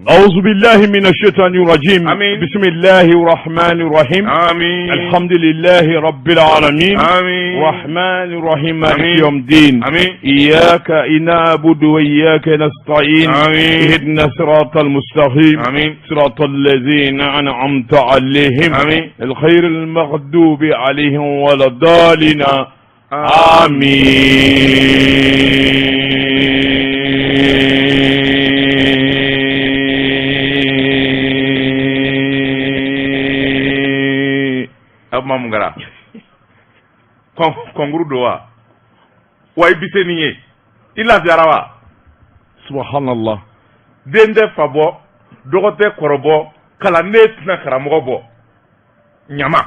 أعوذ بالله من الشيطان الرجيم. آمين. بسم الله الرحمن الرحيم. آمين. الحمد لله رب العالمين. آمين. الرحمن الرحيم، مالك آمين. يوم الدين. آمين. إياك نعبد وإياك نستعين. آمين. اهدنا الصراط المستقيم. آمين. صراط الذين أنعمت عليهم. آمين. الخير المغضوب عليهم ولا الضالين. آمين. A kuma mun kɛra? Kɔnkuru don wa? Wa i bi se nin ye, i lafiyara wa? سبحان الله. Den tɛ fa bɔ, dɔgɔ tɛ kɔrɔ bɔ, kalanden tɛna karamɔgɔ bɔ, ɲama.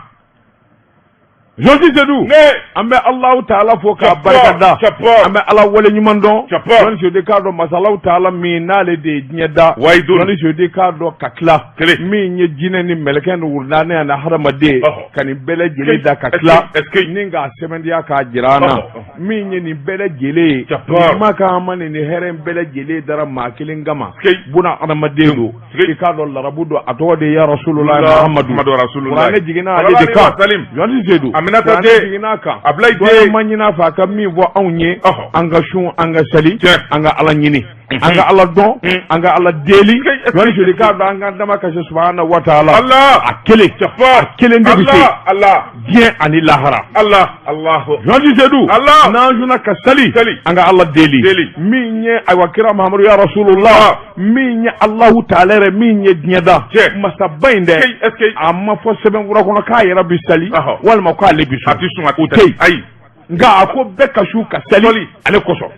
Jɔnti Sedu, ne an bɛ Alahu Taala fo k'a Cɛpɔ, barika da. cɛpɔ. An bɛ Ala wale ɲuman dɔn. Cɛpɔ. Jɔnti Sedu k'a dɔn masa Alahu Taala min n'ale de ye diɲɛ da. Wayidon. Jɔnti Sedu k'a dɔn ka tila. Kelen. Min ye jinɛ ni mɛlɛkɛ ni wurudani ani hadamaden. Ɔhɔ. Ka nin bɛɛ lajɛlen da ka tila. Est-ce que Ni k'a sɛbɛntiya k'a jira an na. Ɔhɔ. Min ye nin bɛɛ lajɛlen ye. Cɛpɔ. Nin ma kan ma nin hɛrɛ in bɛɛ lajɛlen dara maa kelen kama. Est-ce que Buna hadamaden don. Est-ce que I k'a dɔn larabu don, a tɔgɔ de ye ya Rasulullah Muhammadu. Muhammadu Rasulullah. Kuranɛ jiginna ale de kan. Salim. Jɔnti Sedu. Aminata Kuranɛ den. jiginna a kan. Ablaye Dɔwɛrɛ den. ma ɲini a fɛ a ka min fɔ anw ye. Ɔhɔ. An ka sun, an ka sali. Tiɲɛ. An ka Ala ɲini. An ka Ala dɔn. An ka Ala deli. Est-ce que- Jɔnti Sedu k'a dɔn an ka dama kasi subahana wa taala. Allah. A kelen. Cɛpɔ. A kelen de bɛ se. Allah Allah. Diɲɛ ani lahara. Allah Allah. Jɔnti Sedu. Allah. N'an sunna ka sali. Sali. An ka Ala deli. Deli. Min ye ayiwa kira Muhammadu ya Rasulullah. Ah. Min ye Alahu taala yɛrɛ min ye diɲɛ da. Tiɲɛ. Masaba in dɛ. Est-ce que A ma fɔ sɛbɛnfura kɔnɔ k'a yɛrɛ bi sali. Ɔhɔ. Walima k'ale bi sun. A ti sun, a O ti tɛ yen. Ayi. Nka a ko bɛɛ ka sun ka sali. Sali. Ale kosɔn.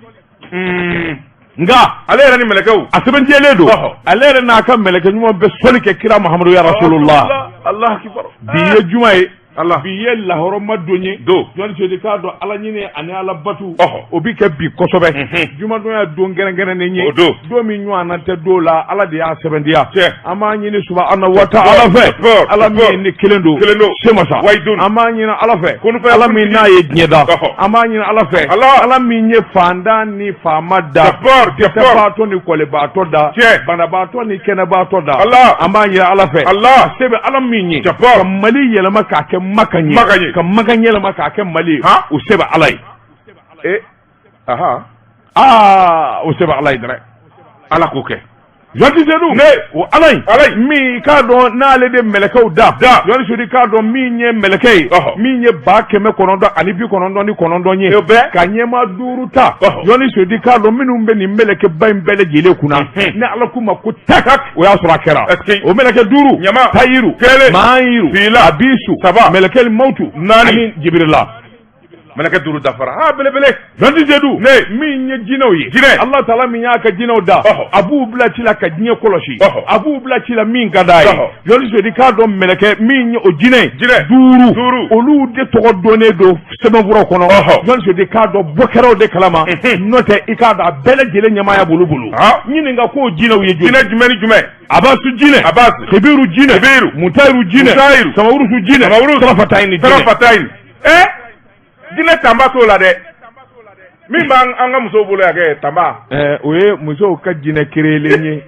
Nka Ale yɛrɛ ni mɛlɛkɛw. a sɛbɛntiyalen don. Ɔhɔ. Ale yɛrɛ n'a ka mɛlɛkɛ ɲuman bɛ sɔli kɛ kira Muhammadu ya Rasulullah. Allah akibar. Bi ye juma ye. Allah. Bi ye lahɔrɔma don ye. Don. Jɔnni Sedu k'a dɔn Ala ɲini ani Ala batu. Ɔhɔ. O bi kɛ bi kosɛbɛ. Mhm. Jumadon ye don kɛrɛnkɛrɛnnen ye. O don. Don min ɲɔgɔnna tɛ don la, Ala de y'a sɛbɛntiya. Tiɲɛ. An b'a ɲini subahana wa taala fɛ. Cɛpɔ, Ala cɛpɔ. min ni kelen don. Kelen don. Semasa. Wayidon. An b'a ɲini Ala fɛ. Konufɛ Ala min n'a ye diɲɛ da. Ɔhɔ. An b'a ɲini Ala fɛ. Ala. Ala min ye fantan ni faama da. Cɛpɔ, cɛpɔ. Dɛsɛbaatɔ ni kɔlibaatɔ da. Tiɲɛ. Banabaatɔ ni kɛnɛbaatɔ da. Ala. An b'a ɲini Ala fɛ. Allah. Se bɛ Ala min ye. Cɛpɔ. Ka Mali yɛlɛma k'a kɛ Makan ye. Makan ye. Ka Makan yɛlɛma k'a kɛ Mali ye. Han. O se bɛ Ala ye. Eh. Aha. Aa, o se bɛ Ala ye dɛrɛ. Ala k'o kɛ. Jɔnti Sedu. Ne. O Ala in. Ala in. Min k'a dɔn n'ale de mɛlɛkɛw da. Da. Jɔnti Sedu k'a dɔn min ye mɛlɛkɛ ye. Ɔhɔ. Min ye 999 ye. O bɛɛ. Ka ɲɛmaa duuru ta. Ɔhɔ. Jɔnti Sedu k'a dɔn minnu bɛ nin mɛlɛkɛba in bɛɛ lajɛlen kunna. Mhm. Ni Ala k'u ma ko tak. O y'a sɔrɔ a kɛra. Est-ce que- O mɛlɛkɛ duuru. Ɲama. Tayiru. Kelen. Maayiru. Fila. Abisu. Saba. Mɛlɛkɛli mawutu. Naani. Ani Jibirila. Mɛlɛkɛ duuru dafara. Ah, belebele. Jɔnti Sedu. Ne. Min ye jinɛw ye. Jinɛ. Allah taala min y'a ka jinɛw da. Ɔhɔ. A b'u bila ci la ka diɲɛ kɔlɔsi. Ɔhɔ. A b'u bila ci la min ka d'a ye. Ɔhɔ. Jɔnti Sedu k'a dɔn mɛlɛkɛ min ye o jinɛ ye. Jinɛ. Duuru. Duuru. Olu de tɔgɔ dɔnnen don sɛbɛnfuraw kɔnɔ. Ɔhɔ. Jɔnti Sedu k'a dɔn bɔ kɛra o de kalama. Mhm. N'o tɛ i k'a dɔn a bɛɛ lajɛlen ɲɛmaaya b'olu bolo. Han. Ɲininka k'o jinɛw ye joli. Jinɛ jumɛn ni jumɛn? Abasu jinɛ. Abasu. Kibiru jinɛ. Kibiru. Mutayiru jinɛ. Mutayiru. Samawurusu jinɛ. Samawurusu. Sarafatayi jinɛ. Sarafatayi. Eh? Jinɛ tanba t'o la dɛ. Min b'an an ka musow bolo yan kɛ tanba. Ɛɛ, o ye musow ka jinɛ kerelen ye.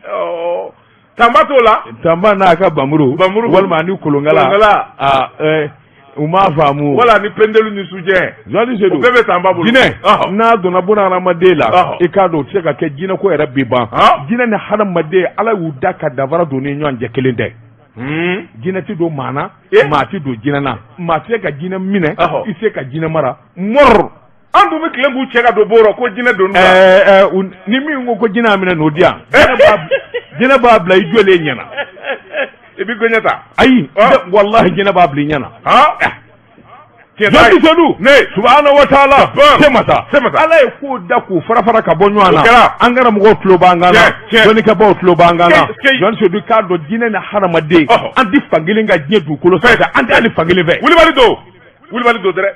Ɔ, Tanba t'o la. Tanba n'a ka bamuru. Bamuru. Walima ni kolonkala. Kolonkala. Aa ɛɛ u m'a faamu. Wala ni pendelu ni sujɛ. Jɔnni Sedu. O bɛɛ bɛ tanba bolo. Jinɛ. Ɔhɔ. N'a donna buna hadamaden la. Ɔhɔ. I k'a dɔn o tɛ se ka kɛ jinɛ ko yɛrɛ bi ban. Han. Jinɛ ni hadamaden Ala y'u da ka danfara don ni ɲɔgɔn cɛ kelen tɛ. Hmm. Jinɛ tɛ don maa na. Eh. Maa tɛ don jinɛ na. Maa tɛ se ka jinɛ minɛ. Ɔhɔ. I tɛ se ka jinɛ mara. Mɔrɔ. An dun bɛ tilen k'u cɛ ka don bɔrɔ ko jinɛ don la. Ɛɛ ɛɛ ni min ko ko jinɛ y'a minɛ n'o di yan. Jinɛ b'a bila i jɔlen ɲɛna. I b'i gɔɲɛ ta. Ayi. Ɔn. Walahi jinɛ b'a bila i ɲɛna. Han. Tiɲɛ t'a Jɔnti ye. Sedu. Ne. Subahana wa taala. Jabbar. Semasa. Semasa. Ala ye kow da k'u fara fara ka bɔ ɲɔgɔn O na. kɛra. An karamɔgɔw tulo b'an kan na. Tiɲɛ, tiɲɛ. Dɔnnikɛbaw tulo b'an kan na. Skeyi, skeyi. Jɔnti Sedu k'a dɔn jinɛ ni hadamaden. Ɔhɔ. An tɛ fankelen ka diɲɛ dugukolo sanfɛ. An tɛ hali fankelen fɛ. Wulibali don. Wulibali don dɛrɛ.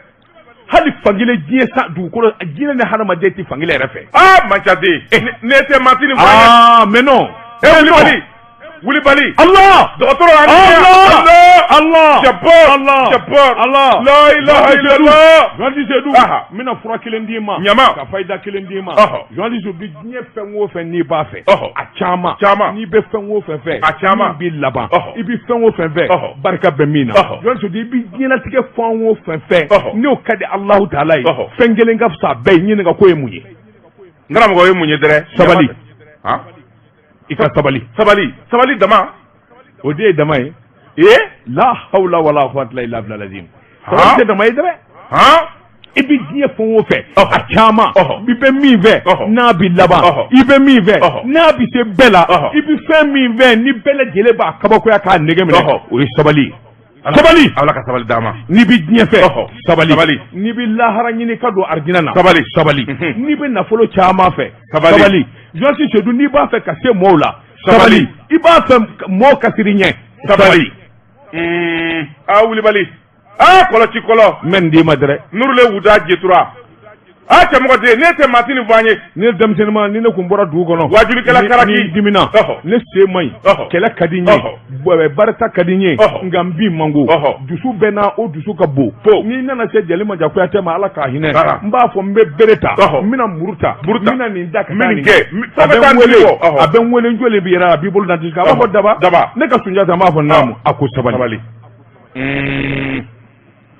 Hali fankelen diɲɛ san dugukolo jinɛ ni hadamaden tɛ fankelen yɛrɛ fɛ. Ah, manca den. Ne tɛ matini fɔ an ye. Aa mais non. Eh, wulibali. Wulibali. Allah. Dɔgɔtɔrɔ an Allah. Allah. Allah Jabbar Allah Jabbar Allah La ilaha illallah Journaliste Seydou Aha. n bɛna fura kelen d'i ma Ɲama. ka fayida kelen d'i ma Ɔhɔ. Journaliste Seydou diɲɛ fɛn o fɛn n'i b'a fɛ Ɔhɔ. a caman Caman. n'i bɛ fɛn o fɛn fɛ A caman. min b'i laban Ɔhɔ. i bɛ fɛn o fɛn fɛ Ɔhɔ. barika bɛ min na Ɔhɔ. Journaliste Seydou i bɛ diɲɛlatigɛ fɛn o fɛn fɛ Ɔhɔ. n'o ka di Alahu taala ye Ɔhɔ. fɛn kelen ka fisa a bɛɛ ye ɲininka k'o ye mun ye N karamɔgɔ o ye mun ye dɛrɛ Sabali. Han? I ka sabali Sabali sabali dama o de ye dama ye ee la hawla wala quwwata illa billah lazim Han? sabali tɛ dama ye dɛrɛ Han? i bɛ diɲɛ fɛn o fɛ Ɔhɔ. a caman Ɔhɔ. i bɛ min fɛ Ɔhɔ. n'a bɛ laban Ɔhɔ. i bɛ min fɛ Ɔhɔ. n'a bɛ se bɛɛ la Ɔhɔ. i bɛ fɛn min fɛ ni bɛɛ lajɛlen b'a kabakoya k'a nege minɛ Ɔhɔ. o ye sabali ye sabali Ala ka sabali d'a ma n'i bɛ diɲɛ fɛ Ɔhɔ. sabali Sabali. n'i bɛ lahara ɲini ka don arijinɛ na Sabali. sabali Mhm. n'i bɛ nafolo caman fɛ Sabali. sabali Journaliste Seydou n'i b'a fɛ ka se mɔɔw la Sabali. sabali i b'a fɛ mɔɔw ka siran i ɲɛ Sabali. A wulibali a kɔlɔci kɔlɔ n bɛ nin d'i ma dɛrɛ nurule wuda jetura a cɛmɔgɔ den ne tɛ maati nin fɔ an ye ne denmisɛnninma ni ne kun bɔra dugu kɔnɔ Wajulikɛla karaki. ni dimina Ɔhɔ. ne sen man ɲi Ɔhɔ. kɛlɛ ka di n Ɔhɔ. ye barita ka di n ye Ɔhɔ. nka n bin man go Ɔhɔ. dusu bɛ n na o dusu ka bon Po. n'i nana se jeli maja kuyatɛ ma ala k'a hinɛ Aha. n b'a fɔ n bɛ bere ta Ɔhɔ. n bɛna muru ta Muru ta. n bɛna nin da ka N taa bɛ nin nin kɛ. a Fo bɛ bɛ taa n wele nin kɔ. Ɔhɔ. a bɛ n wele n jɔlen bɛ yɛrɛ a b'i bolo da disi kan a b'a fɔ Ɔhɔ. daba Daba. ne ka sunjata n b'a fɔ naamu a ko sabali sabali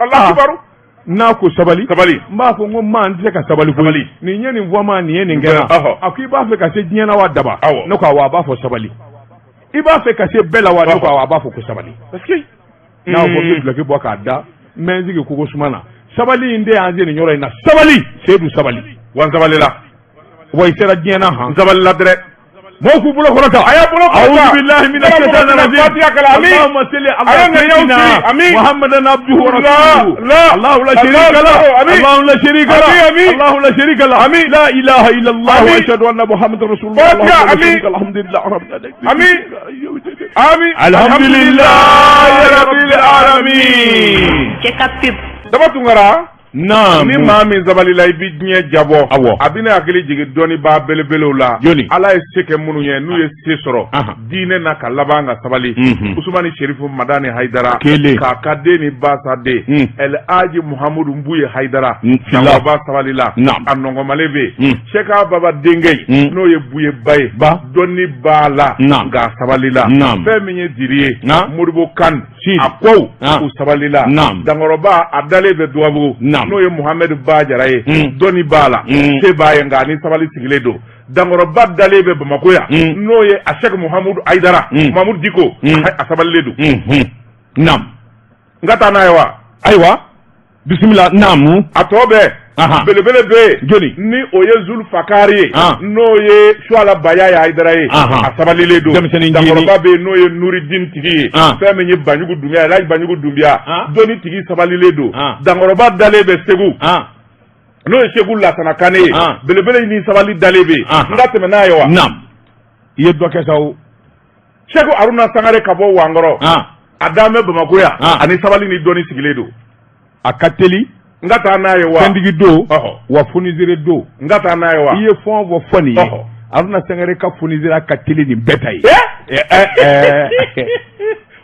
Allah Ah. kibaru n'a ko sabali sabali n b'a fɔ n ko maa n tɛ se ka sabali koyi Sabali. nin ye nin fɔ ma nin ye nin kɛ n na Ɔhɔ. a ko i b'a fɛ ka se diɲɛ na wa daba Awɔ. ne ko awɔ a b'a fɔ sabali i b'a fɛ ka se bɛɛ la wa ne ko Ɔhɔ. awɔ a b'a fɔ ko sabali parce que n'a fɔ n bɛ duloki bɔ k'a da n bɛ n sigi kogo suma na sabali in de y'an se nin yɔrɔ in na sabali seyidu sabali wa n sabalila wa i sera diɲɛ na han n sabalila dɛrɛ mɔgɔw k'u bolo kɔrɔta A y'a bolo kɔrɔta. أعوذ بالله من الشيطان الرجيم Fatiha kalan, amin. اللهم صل A على ye ŋaniyaw سيدنا siri, amin. محمدا عبده ورسوله لا، لا. الله لا شريك له آمين. الله لا شريك له آمين، آمين. الله لا شريك له آمين. لا إله إلا الله آمين. وأشهد أن محمدا رسول الله فاتحة، اللهم لا آمين. شريك له. الحمد لله رب العالمين آمين. amin الحمد لله رب العالمين Cɛ ka pub. Daba Tunkara نعم ni maa min sabalila i bi diɲɛ jabɔ Awɔ. a bɛna hakili jigin dɔnnibaa belebelew la Jɔnni? ala ye se kɛ minnu ye n'u ye se sɔrɔ Ahan. diinɛ na ka laban ka sabali Mhm. usumani sherifu madani hayidara Kelen. k'a ka den ni basa den Mm. el aji muhamudu nbuye hayidara Fila. dankɔrɔba sabalila Naam. a nɔngɔnmalen bɛ yen Mm. sɛka baba denkɛ Mm. n'o ye buye ba ye Ba. dɔnni b'a la Naam. nka a sabalila Naam. fɛn min ye diri ye Naam. modibo kan Sidi. a kow Ah. u sabalila Naam. dankɔrɔba a dalen bɛ dubabugu Naam. n'o ye muhamadu bajara ye Mm. dɔnni b'a la Mm. se b'a ye nka a ni sabali sigilen don dankɔrɔba dalen bɛ bamakɔ yan Mm. n'o ye a sɛki muhamudu ayidara Mm. muhamudu diko Mm. a sabalilen don Mhm. نعم n ka taa n'a ye wa أيوة بسم الله نعم a tɔ bɛɛ Ahan. belebele bɛ yen Jɔnni? ni o ye zulfakari ye Ah. n'o ye suala baya ye ayidara ye Ahan. a sabalilen don Denmisɛnnin ncinin. dankɔrɔba bɛ yen n'o ye nuridin tigi ye Ah. fɛn min ye banjugu dunbiya ye alaji banjugu dunbiya Ah. dɔnni tigi sabalilen don Ah. dankɔrɔba dalen bɛ segu آه n'o ye segu lasana kane ye Ah. belebele ni sabali dalen bɛ yen Ah. n ka tɛmɛ n'a ye wa نعم i ye dɔ kɛ sa o segu aruna sangare ka bɔ wankɔrɔ ah a dan bɛ bamakɔ yan Ah. ani sabali ni dɔnni sigilen don a ka teli n ka taa n'a ye wa fɛntigi don Ɔhɔ. wa fonisere don n ka taa n'a ye wa i ye fɛn o fɛn fɔ nin ye Ɔhɔ. Aruna Sangare ka fonisere ka teli nin bɛɛ ta ye Eh? Eh, eh, eh.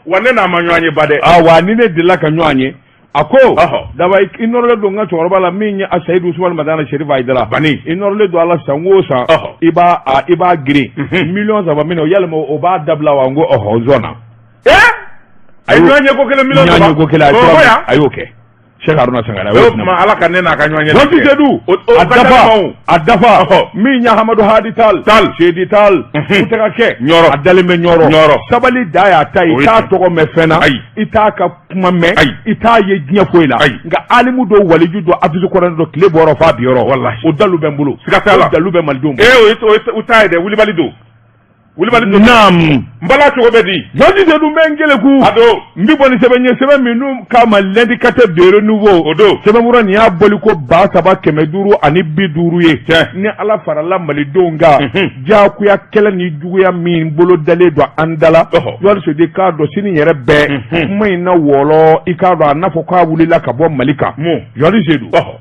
wa ne n'a ma ɲɔgɔn ye ba dɛ awa ni ne delila ka ɲɔgɔn ye a ko Ɔhɔ. daba i nɔrɔlen don n ka cɛkɔrɔba la min ye a Sayidu Usumani Madani Serifu Hayidara Bani. i nɔrɔlen don a la san o san Ɔhɔ. i b'a i b'a girin Mhm. miliyɔn 3 minɛ yalima o b'a dabila wa n ko ɔhɔ n sɔnna Eh? a ye ɲɔgɔn ye ko kelen miliyɔn ɲɔgɔn ye ko kelen a Bamakɔ yan a y'o kɛ Cheikh Haruna Sangare a o y'o tuma ala ka ne n'a ka ɲɔgɔn ye Jɔnti Sedu o a ka ca dafa ma o. a dafa Ɔhɔ. min ye Hamadu Hadi Tal Tal. Sedi Tal Mhm. Kutaka kɛ Ɲɔrɔ. a dalen bɛ Ɲɔrɔ Ɲɔrɔ. sabali da y'a ta ye O i ye t'a tiɲɛ. tɔgɔ mɛn fɛn na Ayi. i t'a ka kuma mɛn Ayi. i t'a ye diɲɛ foyi la Ayi. nka alimu dɔ waliju dɔ afisi kɔrɔni dɔ tile bɔrɔ f'a biyɔrɔ Walahi. o dalu bɛ n bolo Siga t'a la. o dalu bɛ malidenw bolo ee o ye o ye u ta ye dɛ wulibali don wulibali don naam n bala cogo bɛ di Jɔnti Sedu n bɛ n keleku a don n bɛ bɔ ni sɛbɛn ye sɛbɛn min k'a ma l'indicateur de renouveau O don. sɛbɛnfura nin y'a bɔli ko 3550 ye Tiɲɛ. ni ala farala malidenw kan Mhm. diyagoya kɛlɛ ni juguya min bolo dalen don an da la Ɔhɔ. Jɔnti Sedu i k'a dɔn sini yɛrɛ bɛɛ Mhm. kuma in na wɔlɔ i k'a dɔn a n'a fɔ k'a wulila ka bɔ Mali kan Mun? Jɔnti Sedu ɔhɔ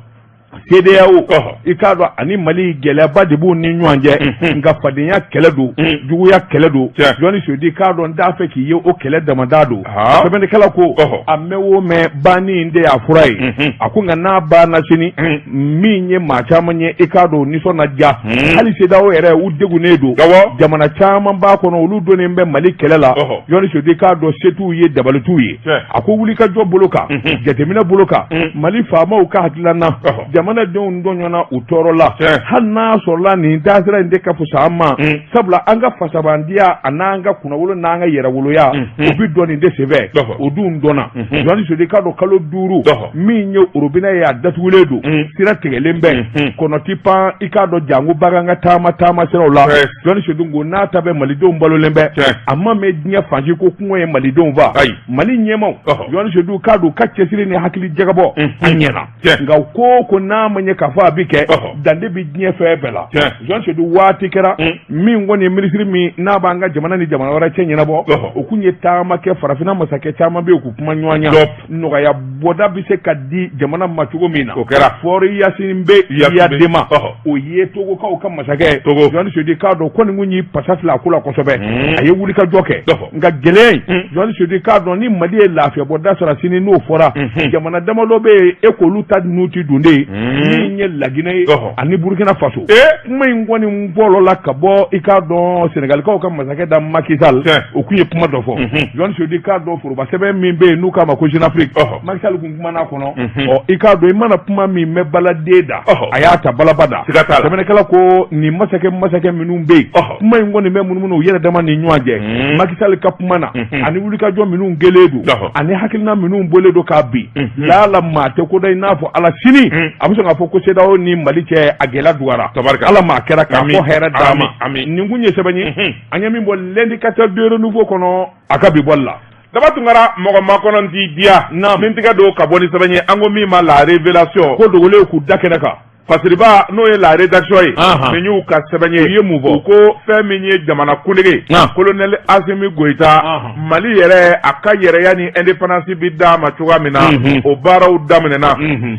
CEDEAO i k'a dɔn ani Mali gɛlɛyaba de b'u ni ɲɔgɔn cɛ, nka fadenya kɛlɛ don, juguya kɛlɛ don. Jɔnni Sedu, i k'a dɔn n t'a fɛ k'i ye o kɛlɛ damada don. Sɛbɛnnikɛla ko a mɛn o mɛn, banni in de y'a fura ye. A ko nka n'a banna sini, min ye maa caman ye, i k'a dɔn nisɔn na diya. Hali CEDEAO yɛrɛ, u degunnen don. Jamana caman b'a kɔnɔ, olu donnen bɛ Mali kɛlɛ la. Jɔnni Sedu, i k'a dɔn se t'u ye, dabali t'u ye. A ko wulikajɔ bolo kan, jateminɛ bolo kan, Mali faamaw ka hakilila na, jamanadenw tɔɲɔna, u tɔɔrɔla. Hali n'a sɔrɔla nin taasira in de ka fisa an ma, sabula an ka fasabandiya a n'an ka kunnawolo n'an ka yɛrɛwoloya, o bɛ dɔn nin de senfɛ. O dun dɔnna. Jɔnni Sedu, i k'a dɔn kalo 5 min ye orobinɛ ye, a datugulen don, sira tigɛlen bɛ, kɔnɔ ti pan, i k'a dɔn jango bagan ka taama taama siraw la. Jɔnni Sedu ko n'a ta bɛ malidenw balolen bɛ, a ma mɛn diɲɛ fan si ko kɔngɔ ye malidenw fa. Mali ɲɛmaw, Jɔnni Sedu k'a dɔn ka cɛsiri ni hakili jagabɔ a ɲɛna, nka ko ko n'a ma ɲɛ k'a fɔ a bɛ kɛ, dande bɛ diɲɛ fɛn bɛɛ la. Jɔnni Sedu, waati kɛra min kɔni ye minisiri min n'a b'an ka jamana ni jamana wɛrɛ cɛ ɲɛnabɔ, o kun ye taama kɛ farafinna masakɛ caman bɛ yen k'u kuma ɲɔgɔn ɲɛ, nɔgɔya bɔda bɛ se ka di jamana ma cogo min na. O kɛra. Faure Gnassingbé Eyadéma, o ye Togokaw ka masakɛ. Togo. Jɔnni Sedu k'a dɔn kɔni kun y'i pasa fila a ko la kosɛbɛ, a ye wulikajɔ kɛ. Nka gɛlɛya in, Jɔnni Sedu k'a dɔn ni Mali ye lafiya bɔda sɔrɔ sini, n'o fɔra, jamana damadɔ bɛ yen e k'olu ta ninnu ti dun de ye, min ye Laginɛ ye ani Burukina Faso. Kuma in kɔni bɔlɔ la ka bɔ, i k'a dɔn Senegalikaw ka masakɛ da Macky Sall, o kun ye kuma dɔ fɔ. Jɔnni Sedu k'a dɔn foroba sɛbɛn min bɛ yen n'u k'a ma ko Jeune Afrique, Macky Sall kun kumana a kɔnɔ. Ɔ, i k'a dɔn i mana kuma min mɛn baladen da, a y'a ta balaba da. Sɛbɛnnikɛla ko nin masakɛ minnu bɛ yen, kuma in kɔni bɛ munumunu u yɛrɛ dama ni ɲɔgɔn cɛ. Macky Sall ka kuma na ani wulikajɔ minnu kɛlen don ani hakilina minnu bɔlen don k'a bin, laala maa tɛ ko da i n'a fɔ Ala sini a bɛ sɔn k'a fɔ ko CEDEAO ni Mali cɛ a gɛlɛya dugara. Ala maa kɛra k'a fɔ hɛrɛ d'a ma. Nin kun ye sɛbɛn ye an ye min bɔ L'Indicateur de Renouveau kɔnɔ a ka bi bɔli la. Daba Tunkara, mɔgɔ makɔnɔ t'i diya min tigɛ don ka bɔ ni sɛbɛn ye, an ko min ma La Révélation. Ko dogolen k'u da kɛnɛ kan. Fasiriba, n'o ye la rédaction ye, min y'u ka sɛbɛn ye, u ye mun fɔ? U ko fɛn min ye jamana kuntigi colonel Assimi Goïta, Mali yɛrɛ a ka yɛrɛya ni indépendance bi d'a ma cogoya min na, o baaraw daminɛna.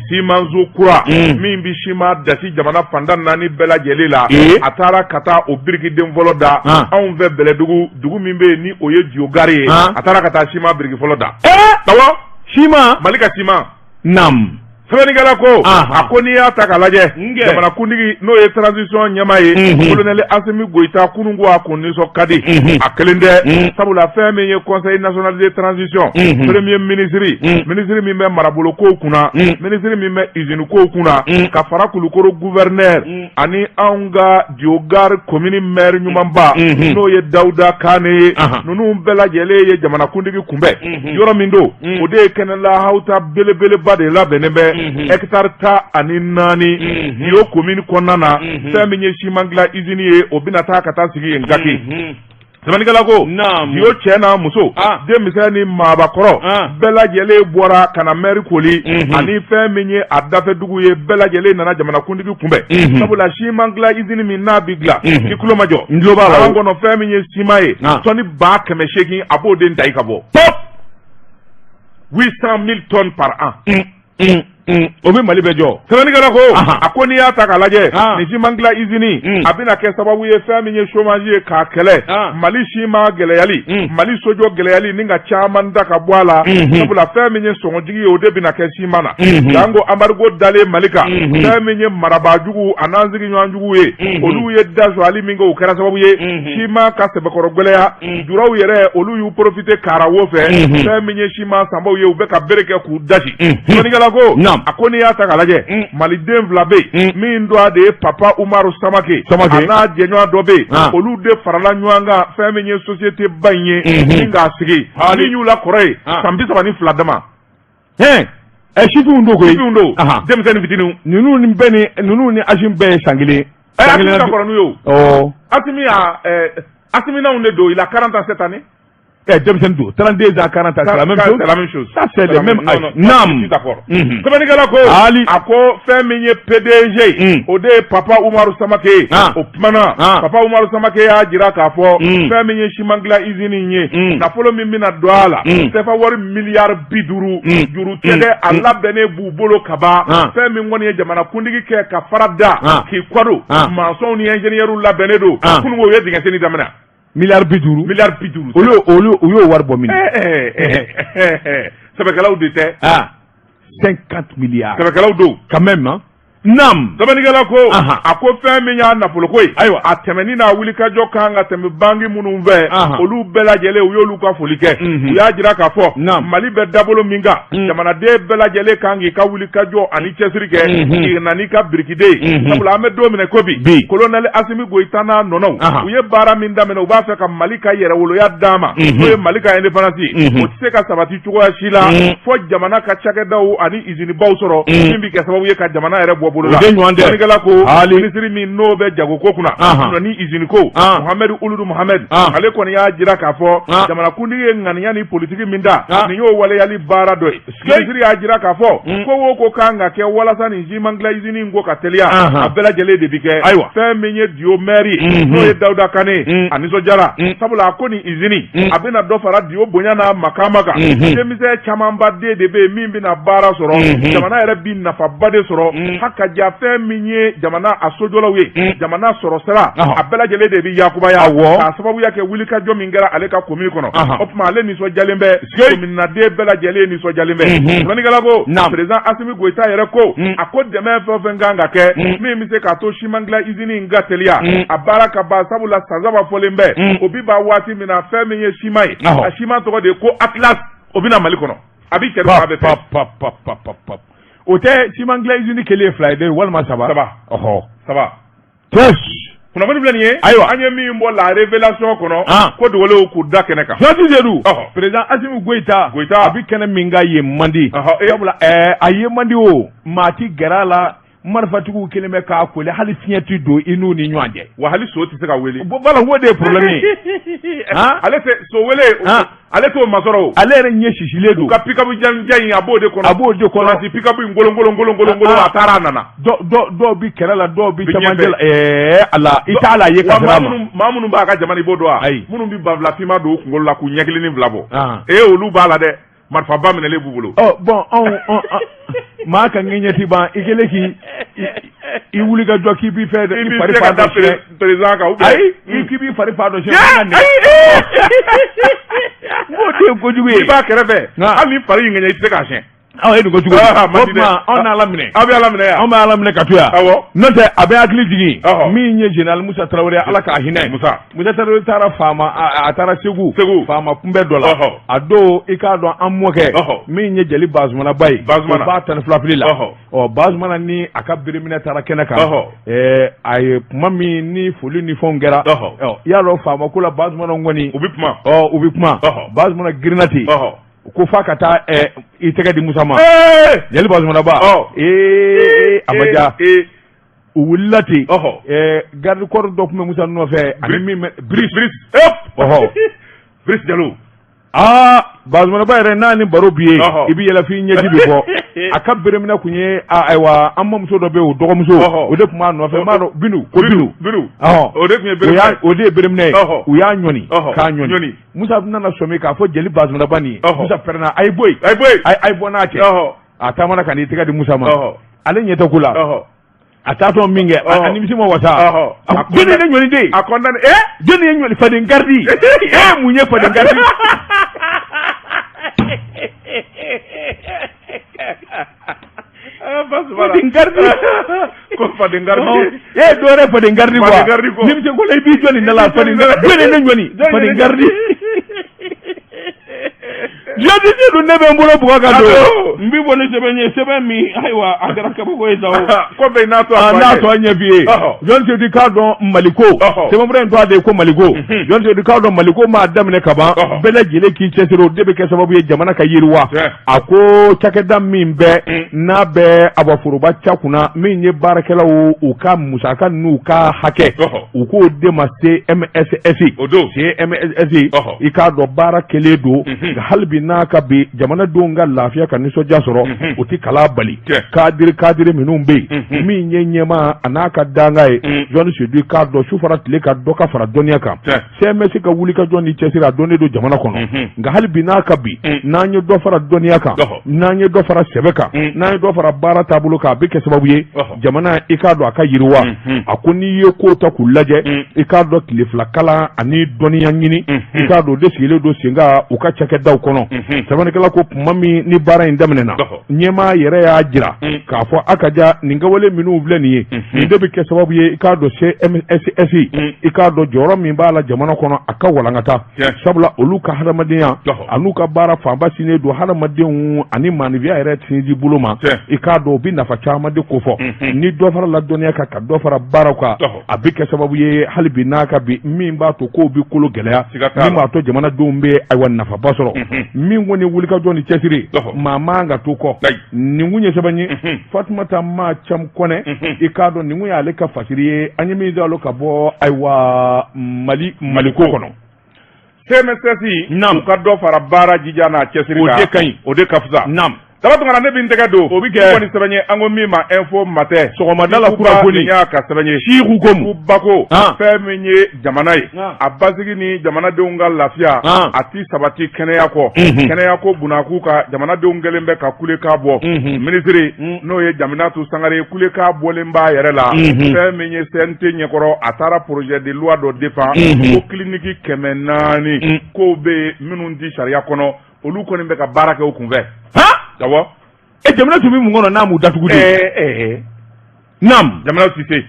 Simanso kura min bi siman dasi jamana fan tan naani bɛɛ lajɛlen la, a taara ka taa o birikiden fɔlɔ da anw fɛ Bɛlɛdugu, dugu min bɛ yen ni o ye Diyo gare ye. A taara ka taa siman biriki fɔlɔ da. Awɔ. Siman. Mali ka siman. Naam. Sɛbɛnnikɛla ko a ko n'i y'a ta k'a lajɛ, jamanakuntigi n'o ye transition ɲɛmaa ye, colonel Assimi Goïta, kunun ko a kun nisɔn ka di. A kelen tɛ, sabula fɛn min ye Conseil national de transition, premier ministre, ministre min bɛ marabolo kow kunna, ministre min bɛ usine kow kunna, ka fara Kulukoro gouverneur ani anw ka Diyo gare commune maire ɲumanba, n'o ye Dawuda Kane ye, ninnu bɛɛ lajɛlen ye jamanakuntigi kunbɛn. Yɔrɔ min don, o de ye kɛnɛla hawuta belebeleba de labɛnnen bɛ, hectare 14, Diyo commune kɔnɔna na. Fɛn min ye siman dilan usine ye, o bɛna taa ka taa sigi yen Gaki. Sɛbɛnnikɛla ko Diyo cɛ n'a muso, denmisɛn ni maabakɔrɔ, bɛɛ lajɛlen bɔra ka na maire koli ani fɛn min ye a dafɛdugu ye, bɛɛ lajɛlen nana jamanakuntigi kunbɛn, sabula siman dilan usine min n'a bi dilan, i tulo ma jɔ. N tulo b'a la. An kɔnɔ fɛn min ye siman ye, tɔni 800 000, a b'o den ta i ka bɔ 800 000 tonnes par an. O bɛ Mali bɛɛ jɔ. Sɛbɛnnikɛla ko a ko n'i y'a ta k'a lajɛ, nin siman dilan usine a bɛna kɛ sababu ye fɛn min ye chômage ye k'a kɛlɛ, Mali siman gɛlɛyali, Mali sojɔ gɛlɛyali, ni ka caman da ka bɔ a la, sabula fɛn min ye sɔngɔjigi ye, o de bɛna kɛ siman na. Jango embargo dalen Mali kan, fɛn min ye marabaajugu a n'an sigiɲɔgɔnjugu ye, olu ye da sɔrɔli min kɛ, o kɛra sababu ye siman ka sɛbɛkɔrɔ gɛlɛya. Juraw yɛrɛ, olu y'u profiter karawo fɛ, fɛn min ye siman sanbaw ye, u bɛ ka bere kɛ k'u dasi. Sɛbɛnnikɛla ko a ko n'i y'a ta k'a lajɛ, maliden fila bɛ yen min dɔ de ye Papa Umaru Samake, Samake a n'a jɛɲɔgɔn dɔ bɛ yen, olu de farala ɲɔgɔn kan fɛn min ye société ba in ye min k'a sigi, min y'u la kɔrɔ ye san 32 dama. Ɛ sifinw don koyi. Sifinw don, denmisɛnnin fitininw. Ninnu ni bɛɛ ni ninnu ni Assimi bɛɛ ye san kelen. Ɛ, Assimi ka kɔrɔ n'u ye o. Ɔ. Assimi y'a Assiminaw de don, il a 40 ans cette année. Denmisɛnnin don, 32 ans, 40 ans, c'est la même chose. C'est la même chose. Ça, c'est le même âge. Naam, d'accord. Sɛbɛnnikɛla ko, Ali, a ko fɛn min ye PDG, o de ye Papa Umaru Samake ye. O kumana, Papa Umaru Samake y'a jira k'a fɔ fɛn min ye siman dilan usine in ye, nafolo min bɛna don a la, CFA wari miliyari 50, juru tɛ dɛ, a labɛnnen b'u bolo ka ban. Fɛn min kɔni ye jamanakuntigi kɛ ka fara da k'i kɔdon, maçons ni ingénieurs labɛnnen don. Kununko u ye dingɛ senni daminɛ. Miliyari 50. Miliyari 50. Olu u y'o wari bɔ min? Sɛbɛkɛlaw de tɛ. 50 milliards. Sɛbɛkɛlaw don. Quand même, hein. Naam. Sɛbɛnnikɛla ko, a ko fɛn min y'a nafoloko ye, ayiwa, a tɛmɛni n'a wulikajɔ kan ka tɛmɛ banki minnu fɛ, olu bɛɛ lajɛlen u y'olu ka foli kɛ. U y'a jira k'a fɔ Mali bɛ dabolo min kan, jamanaden bɛɛ lajɛlen kan k'i ka wulikajɔ ani cɛsiri kɛ k'i na n'i ka birikiden ye. Sabula an bɛ don min na ko bi, colonel Asimi Goyita n'a nɔnɔw, u ye baara min daminɛ, u b'a fɛ ka Mali ka yɛrɛwoloya d'a ma, n'o ye Mali ka indépendance ye. O tɛ se ka sabati cogoya si la fo jamana ka cakɛdaw ani usine-baw sɔrɔ min bɛ kɛ sababu ye ka jamana yɛrɛ bɔ bolo la. Sɛbɛnnikɛla ko, minisiri min n'o bɛ jagoko kunna ni usine ko, Mohamed Uludu Mohamed, ale kɔni y'a jira k'a fɔ jamanakuntigi ye ŋaniya ni politiki min da, nin y'o waleyali baara dɔ ye. Minisiri y'a jira k'a fɔ ko o ko kan ka kɛ walasa nin siman dilan usine in ko ka teliya, a bɛɛ lajɛlen de bi kɛ. Ayiwa, fɛn min ye Diyo maire, n'o ye Dawuda Kane, a nisɔndiyara, sabula a ko nin usine a bɛna dɔ fara Diyo bonya n'a makama kan. Denmisɛn camanba den de bɛ yen min bɛna baara sɔrɔ, jamana yɛrɛ bi nafaba de sɔrɔ. Haka ja, fɛn min ye jamana a sojɔlaw ye, jamana sɔrɔ sira a bɛɛ lajɛlen de bɛ yakubaya k'a sababuya kɛ wulikajɔ min kɛra ale ka commune kɔnɔ. O tuma ale nisɔndiyalen bɛ, communaden bɛɛ lajɛlen nisɔndiyalen bɛ. Sɛbɛnnikɛla ko, président Asimi Goyita yɛrɛ ko, a ko dɛmɛ fɛn o fɛn kan ka kɛ min bɛ se k'a to siman dilan usine in ka teliya, a baara ka ban, sabula san 3 fɔlen bɛ o bi ban waati min na. Fɛn min ye siman ye, a siman tɔgɔ de ye ko Atlas, o bɛna Mali kɔnɔ, a bi cɛ a bɛ fɛ. O tɛ siman dilan usine kelen ye 2 ye dɛ, walima 3? 3. Ɔhɔ. 3. Tɛs. Kunnafoni filɛ nin ye. Ayiwa, an ye min bɔ la révélation kɔnɔ, ko dogolenw k'u da kɛnɛ kan. Jɔsi Sedu, président Asimi Goyita, Goyita, a bi kɛnɛ min kan yen man di, sabula a ye man di, o maa ti gɛrɛ a la, marifatigiw kelen bɛ k'a koli, hali fiɲɛ ti don i n'u ni ɲɔgɔn cɛ. Wa hali so tɛ se ka wele. Voilà, o de ye problème ye. Ale tɛ so wele, ale t'o masɔrɔ o. Ale yɛrɛ ɲɛ sisilen don. U ka pick-up jan in, a b'o de kɔnɔ. A b'o de kɔnɔ. Faransi pick-up in kolon kolon kolon kolon kolon, a taara a nana. Dɔw bi kɛlɛ la, dɔw bi camancɛ la, ala i t'a la ye ka sira ma. Maa minnu b'a ka jamana, i b'o dɔn wa? Ayi. Minnu bɛ banfula finman don u kunkolo la k'u ɲɛ kelen ni fila bɔ. Olu b'a la dɛ. Marifaba minɛlen b'u bolo. Ɔ bɔn, anw maa ka ŋɛɲɛ ti ban, i kɛlen k'i i wuli ka jɔ k'i b'i fɛ i fari fa dɔ siɲɛ président kan. Ayi, i k'i b'i fari fa dɔ siɲɛ. N k'o de ye kojugu ye. I b'a kɛrɛfɛ, hali ni fari y'i ŋɛɲɛ, i tɛ se k'a siɲɛ. Aw ye nin ko cogo di? O tuma anw n'Ala minɛ. Aw bɛ Ala minɛ yan. Anw bɛ Ala minɛ ka to yan. Awɔ. N'o tɛ, a bɛ hakili jigin. Min ye général Musa Tarawele, Ala k'a hinɛ. Musa Tarawele taara faama, a taara Segu. Segu. Faama kunbɛn dɔ la. A don, i k'a dɔn an mɔkɛ. Min ye jeli Bazumana ba ye. Bazumana. O b'a 12 fili la. Ɔ Bazumana ni a ka bereminɛ taara kɛnɛ kan. A ye kuma min ni foli ni fɛnw kɛra. I y'a dɔn faama ko la, Bazumana kɔni. U bɛ kuma. U bɛ kuma. Bazumana girinna ten. Ko f'a ka taa i tɛgɛ di Musa ma. Jeli Bazumana ba. A ma diya. U wulila ten. Garde corps dɔ tun bɛ Musa nɔfɛ ani min bɛ Brice. Brice Jalo. Aa, Bazumana ba yɛrɛ n'a ni baro bi ye, i bɛ yɛlɛ f'i ɲɛji bɛ bɔ. A ka bereminɛ kun ye, ayiwa, an mamuso dɔ bɛ yen, o dɔgɔmuso, o de tun b'a nɔfɛ, n b'a dɔn Binu ko Binu. Binu. O de tun ye bereminɛ ye. O de ye bereminɛ ye. U y'a ɲɔni k'a ɲɔni. Musa nana sɔmi k'a fɔ jeli Bazumana ba nin ye. Musa pɛrɛnna, a ye bɔ yen. A ye bɔ yen. A ye bɔ n'a cɛ. A taamana ka n'i tɛgɛ di Musa ma. Ale ɲɛ tɛ ko la. A taatɔ min kɛ, a nimisi ma wasa. Jɔnni ye ne ɲɔni den? A condamné. Jɔnni ye ɲɔni faden garidi? Mun ye faden garidi? Faden garidi. Ko faden garidi. Dɔ wɛrɛ faden garidi quoi. Nimisi ko la, i b'i jɔ nin da la, faden garidi. Jɔnni ye ne ɲɔni? Faden garidi. Jɔnni dun ne bɛ n bolo bugɔ ka don n bɛ bɔ ni sɛbɛn ye sɛbɛn min ayiwa a kɛra kabako ye sa o kɔfɛ n'a tɔ n'a tɔ ɲɛ f'i ye Jɔnni Sedu k'a dɔn Maliko sɛbɛnfura in tɔgɔ de ye ko Maliko Jɔnni Sedu k'a dɔn Maliko maa daminɛ ka ban bɛɛ lajɛlen k'i cɛsiri o de bɛ kɛ sababu ye jamana ka yiriwa a ko cakɛda min bɛ n'a bɛ awa foroba ca kunna min ye baarakɛlaw u ka musaka n'u ka hakɛ u k'o de ma CMSS o don CMSS i k'a dɔn baara kɛlen don nka hali bi n'a ka bi jamanadenw ka lafiya ka nisɔndiya sɔrɔ o tɛ kala bali kadiri kadiri minnu bɛ yen min ye ɲɛmaa a n'a ka danga ye Jɔnni Sedu k'a dɔn su fara tile kan dɔ ka fara dɔnniya kan CMS ka wulikajɔ ni cɛsiri a dɔnnen don jamana kɔnɔ nka hali bi n'a ka bi n'an ye dɔ fara dɔnniya kan n'an ye dɔ fara sɛbɛ kan n'an ye dɔ fara baara taabolo kan a bɛ kɛ sababu ye jamana i k'a dɔn a ka yiriwa a ko n'i ye ko ta k'u lajɛ i k'a dɔn tile fila kalan ani dɔnniya ɲini i k'a dɔn o de sigilen don sen kan u ka cakɛdaw kɔnɔ sɛbɛnnikɛla ko tuma min ni baara in daminɛna ɲɛmaa yɛrɛ y'a jira k'a fɔ a ka ja nin kɛwale minnu filɛ nin ye nin de bɛ kɛ sababu ye i k'a dɔn CMSS i k'a dɔn jɔyɔrɔ min b'a la jamana kɔnɔ a ka walankata sabula olu ka hadamadenya an'u ka baara fanba sinnen don hadamadenw ani maaninfinya yɛrɛ sinji bolo ma i k'a dɔn u bɛ nafa caman de kofɔ ni dɔ farala dɔnniya kan ka dɔ fara baaraw kan a bɛ kɛ sababu ye hali bi n'a ka bi min b'a to kow bɛ kolo gɛlɛya min b'a to jamanadenw bɛ ayiwa nafaba sɔrɔ min kɔni wulikajɔ ni cɛsiri maa man ka to kɔ nin kun ye sɛbɛn ye Fatumata Ma Cam Kɔnɛ i k'a dɔn nin kun y'ale ka fasiri ye an ye min dalo ka bɔ ayiwa Mali Maliko kɔnɔ CMSS u ka dɔ fara baara jija n'a cɛsiri kan o de ka ɲi o de ka fisa naam Daba Tunkara ne bɛ n tɛgɛ don o bɛ kɛ kɔni sɛbɛn ye an ko min ma info matin sɔgɔmada la kunnafoni y'a ka sɛbɛn ye Siku ko bako fɛn min ye jamana ye a basigi ni jamanadenw ka lafiya a ti sabati kɛnɛya kɔ kɛnɛya ko bunakun kan jamanadenw kɛlen bɛ ka kulekan bɔ minisiri n'o ye Jaminatu Sangare ye kulekan bɔlen b'a yɛrɛ la fɛn min ye CNT ɲɛkɔrɔ a taara projet de loi dɔ défend ko kiliniki 400 kow bɛ yen minnu tɛ sariya kɔnɔ olu kɔni bɛ ka baara kɛ u kunfɛ. Awɔ. E jamana tun bɛ mun kɔnɔ n'a m'u datugu de? Naam. Jamana Sise.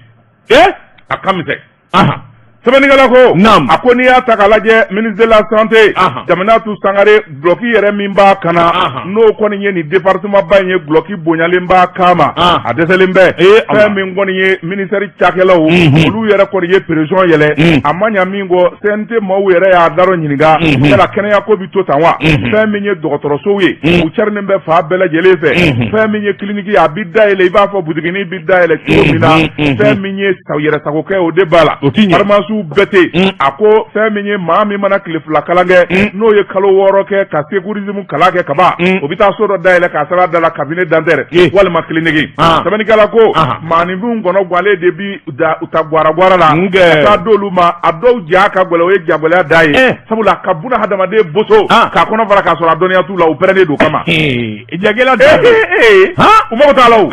A ka misɛn. Sɛbɛnnikɛla ko a ko n'i y'a ta k'a lajɛ ministre de la santé Jaminatu Sangare dulɔki yɛrɛ min b'a kan na n'o kɔni ye nin département ba in ye dulɔki bonyalen b'a kan ma a dɛsɛlen bɛ fɛn min kɔni ye ministère cakɛlaw olu yɛrɛ kɔni ye pression yɛlɛ a ma ɲa min kɔ CNT maaw yɛrɛ y'a darɔ ɲininka yala kɛnɛya ko bɛ to tan wa fɛn min ye dɔgɔtɔrɔsow ye u carinen bɛ fan bɛɛ lajɛlen fɛ fɛn min ye kiliniki ye a bɛ dayɛlɛ i b'a fɔ butiginin bɛ dayɛlɛ cogo min na fɛn min ye yɛrɛsagokɛ o de b'a la farimasiw bɛɛ tɛ yen a ko fɛn min ye maa min mana tile fila kalan kɛ n'o ye kalo 6 kɛ ka secourisme kalan kɛ kaban o bɛ taa so dɔ dayɛlɛ k'a sɛbɛn a da la cabinet dentaire walima clinique sɛbɛnnikɛla ko maaninfinw kɔnɔ gwalen de bi ta gwara gwara la ka taa d'olu ma a dɔw ja ka gɛlɛn o ye jagɛlɛya da ye sabula ka buna hadamaden boso k'a kɔnɔ fara k'a sɔrɔ a dɔnniya t'u la u pɛrɛnnen don kama jagɛlɛya u mago t'a la o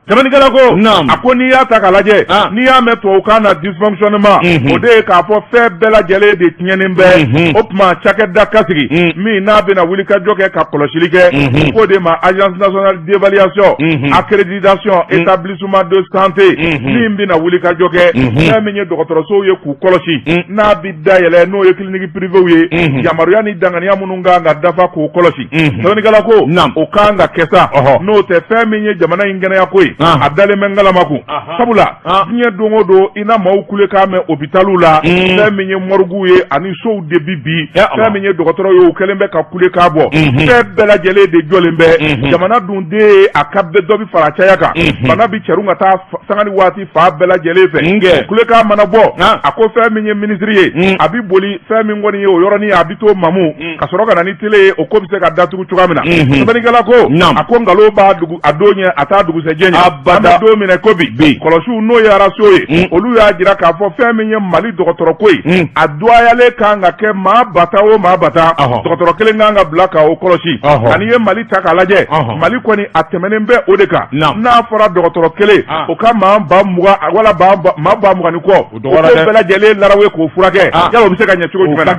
sɛbɛnnikɛla ko a ko n'i y'a ta k'a lajɛ n'i y'a mɛn tubabukan na dysfonctionnement o de ye k'a fɔ fɛn bɛɛ lajɛlen de tiɲɛnen bɛ o tuma cakɛda ka sigi min n'a bɛna wulikajɔ kɛ ka kɔlɔsili kɛ k'o de ma agence nationale d'évaluation accréditation établissement de santé min bɛna wulikajɔ kɛ fɛn min ye dɔgɔtɔrɔsow ye k'u kɔlɔsi n'a bɛ dayɛlɛ n'o ye clinique privéw ye yamaruya ni danganiya minnu kan ka dafa k'o kɔlɔsi sɛbɛnnikɛla ko o kan ka kɛ sa n'o tɛ fɛn min ye jamana in kɛnɛya ko ye a dalen bɛ ngalama kun sabula diɲɛ don o don i na maaw kulekan mɛn hôpitaliw la fɛn min ye morguew ye ani sow de bi bi fɛn min ye dɔgɔtɔrɔ ye u kɛlen bɛ ka kulekan bɔ fɛn bɛɛ lajɛlen de jɔlen bɛ jamana dun den ye a ka bɛ dɔ bɛ fara caya kan bana bɛ cɛrun ka taa sanga ni waati fan bɛɛ lajɛlen fɛ kulekan mana bɔ a ko fɛn min ye minisiri ye a bɛ boli fɛn min kɔni ye o yɔrɔnin a bɛ t'o mamu ka sɔrɔ ka na ni tele ye o ko bɛ se ka datugu cogoya min na sɛbɛnnikɛla ko a ko nkalon b'a dugu a don ɲɛ a t'a dugusɛjɛ ɲɛ an bɛ don min na ko bi kɔlɔsiw n'o ye ratio ye olu y'a jira k'a fɔ fɛn min ye Mali dɔgɔtɔrɔ ko ye a dɔgɔyalen kan ka kɛ maa ba tan o maa ba tan dɔgɔtɔrɔ kelen kan ka bila ka o kɔlɔsi nka n'i ye Mali ta k'a lajɛ Mali kɔni a tɛmɛnen bɛ o de kan n'a fɔra dɔgɔtɔrɔ kelen o ka maa 20,000 wala maa 20,000 ni kɔ o ko bɛɛ lajɛlen larawe k'o furakɛ yala o bɛ se ka ɲɛ cogo jumɛn na?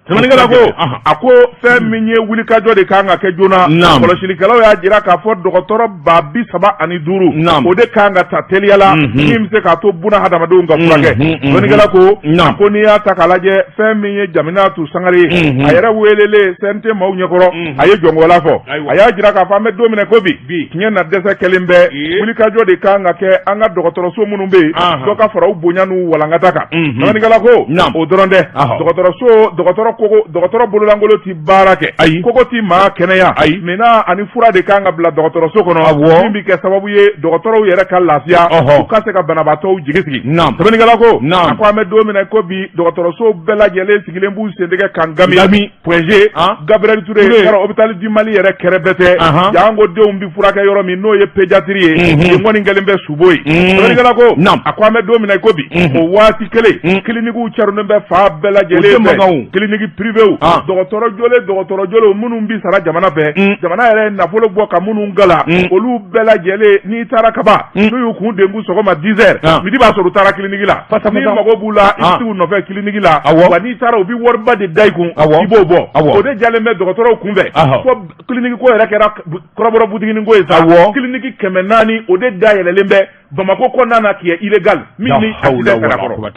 Sɛbɛnnikɛla ko a ko fɛn min ye wulikajɔ de kan ka kɛ joona, kɔlɔsilikɛlaw y'a jira k'a fɔ dɔgɔtɔrɔ 35,000, o de kan ka ta teliya la min bɛ se k'a to buna hadamadenw ka furakɛ. Sɛbɛnnikɛla ko a ko n'i y'a ta k'a lajɛ, fɛn min ye Jaminatu Sangare ye, a yɛrɛ welelen CNT maaw ɲɛkɔrɔ, a ye jɔnkɔla fɔ. A y'a jira k'a fɔ an bɛ don min na ko bi, tiɲɛ na, dɛsɛ kɛlen bɛ. Wulikajɔ de kan ka kɛ an ka dɔgɔtɔrɔso minnu bɛ yen, dɔ ka fara u bonya n'u walankata kan. Sɛbɛnnikɛla ko o dɔrɔn tɛ, dɔgɔtɔrɔso dɔgɔtɔrɔ kogo dɔgɔtɔrɔ bololankolon ti baara kɛ. Ayi, kogo ti maa kɛnɛya. Ayi, minan ani fura de kan ka bila dɔgɔtɔrɔso kɔnɔ min bɛ kɛ sababu ye dɔgɔtɔrɔw yɛrɛ ka lafiya, u ka se ka banabaatɔw jigi sigi. Sɛbɛnnikɛla ko a ko an bɛ don min na ko bi, dɔgɔtɔrɔso bɛɛ lajɛlen sigilen b'u sentigɛ kan Gami, Point G, Gabriel Touré, hôpital du Mali yɛrɛ kɛrɛfɛ tɛ, janko denw bɛ furakɛ yɔrɔ min n'o ye pédiatrie ye, yen kɔni kɛlen bɛ subo ye. Sɛbɛnnikɛla ko a ko an bɛ don min na ko bi, o waati kelen, clinique caronnen bɛ fan bɛɛ lajɛlen fɛ, clinique privéw, dɔgɔtɔrɔ jolen, dɔgɔtɔrɔ jolenw minnu bɛ sara jamana fɛ, jamana yɛrɛ ye nafolo bɔ ka minnu kalan, olu bɛɛ lajɛlen, n'i taara kaban, n'u y'u kun denku sɔgɔma 10 heures, midi b'a sɔrɔ u taara clinique la. N'i mago b'u la, i bɛ t'u nɔfɛ clinique la. Wa n'i taara, u bɛ wariba de da i kun, i b'o bɔ. O de jalen bɛ dɔgɔtɔrɔw kunfɛ fo clinique ko yɛrɛ kɛra kɔrɔbɔrɔ butiginin ko ye sa. Clinique 400, o de dayɛlɛlen bɛ Bamakɔ kɔnɔna na qui est illégal, min ni accident kɛra kɔrɔ,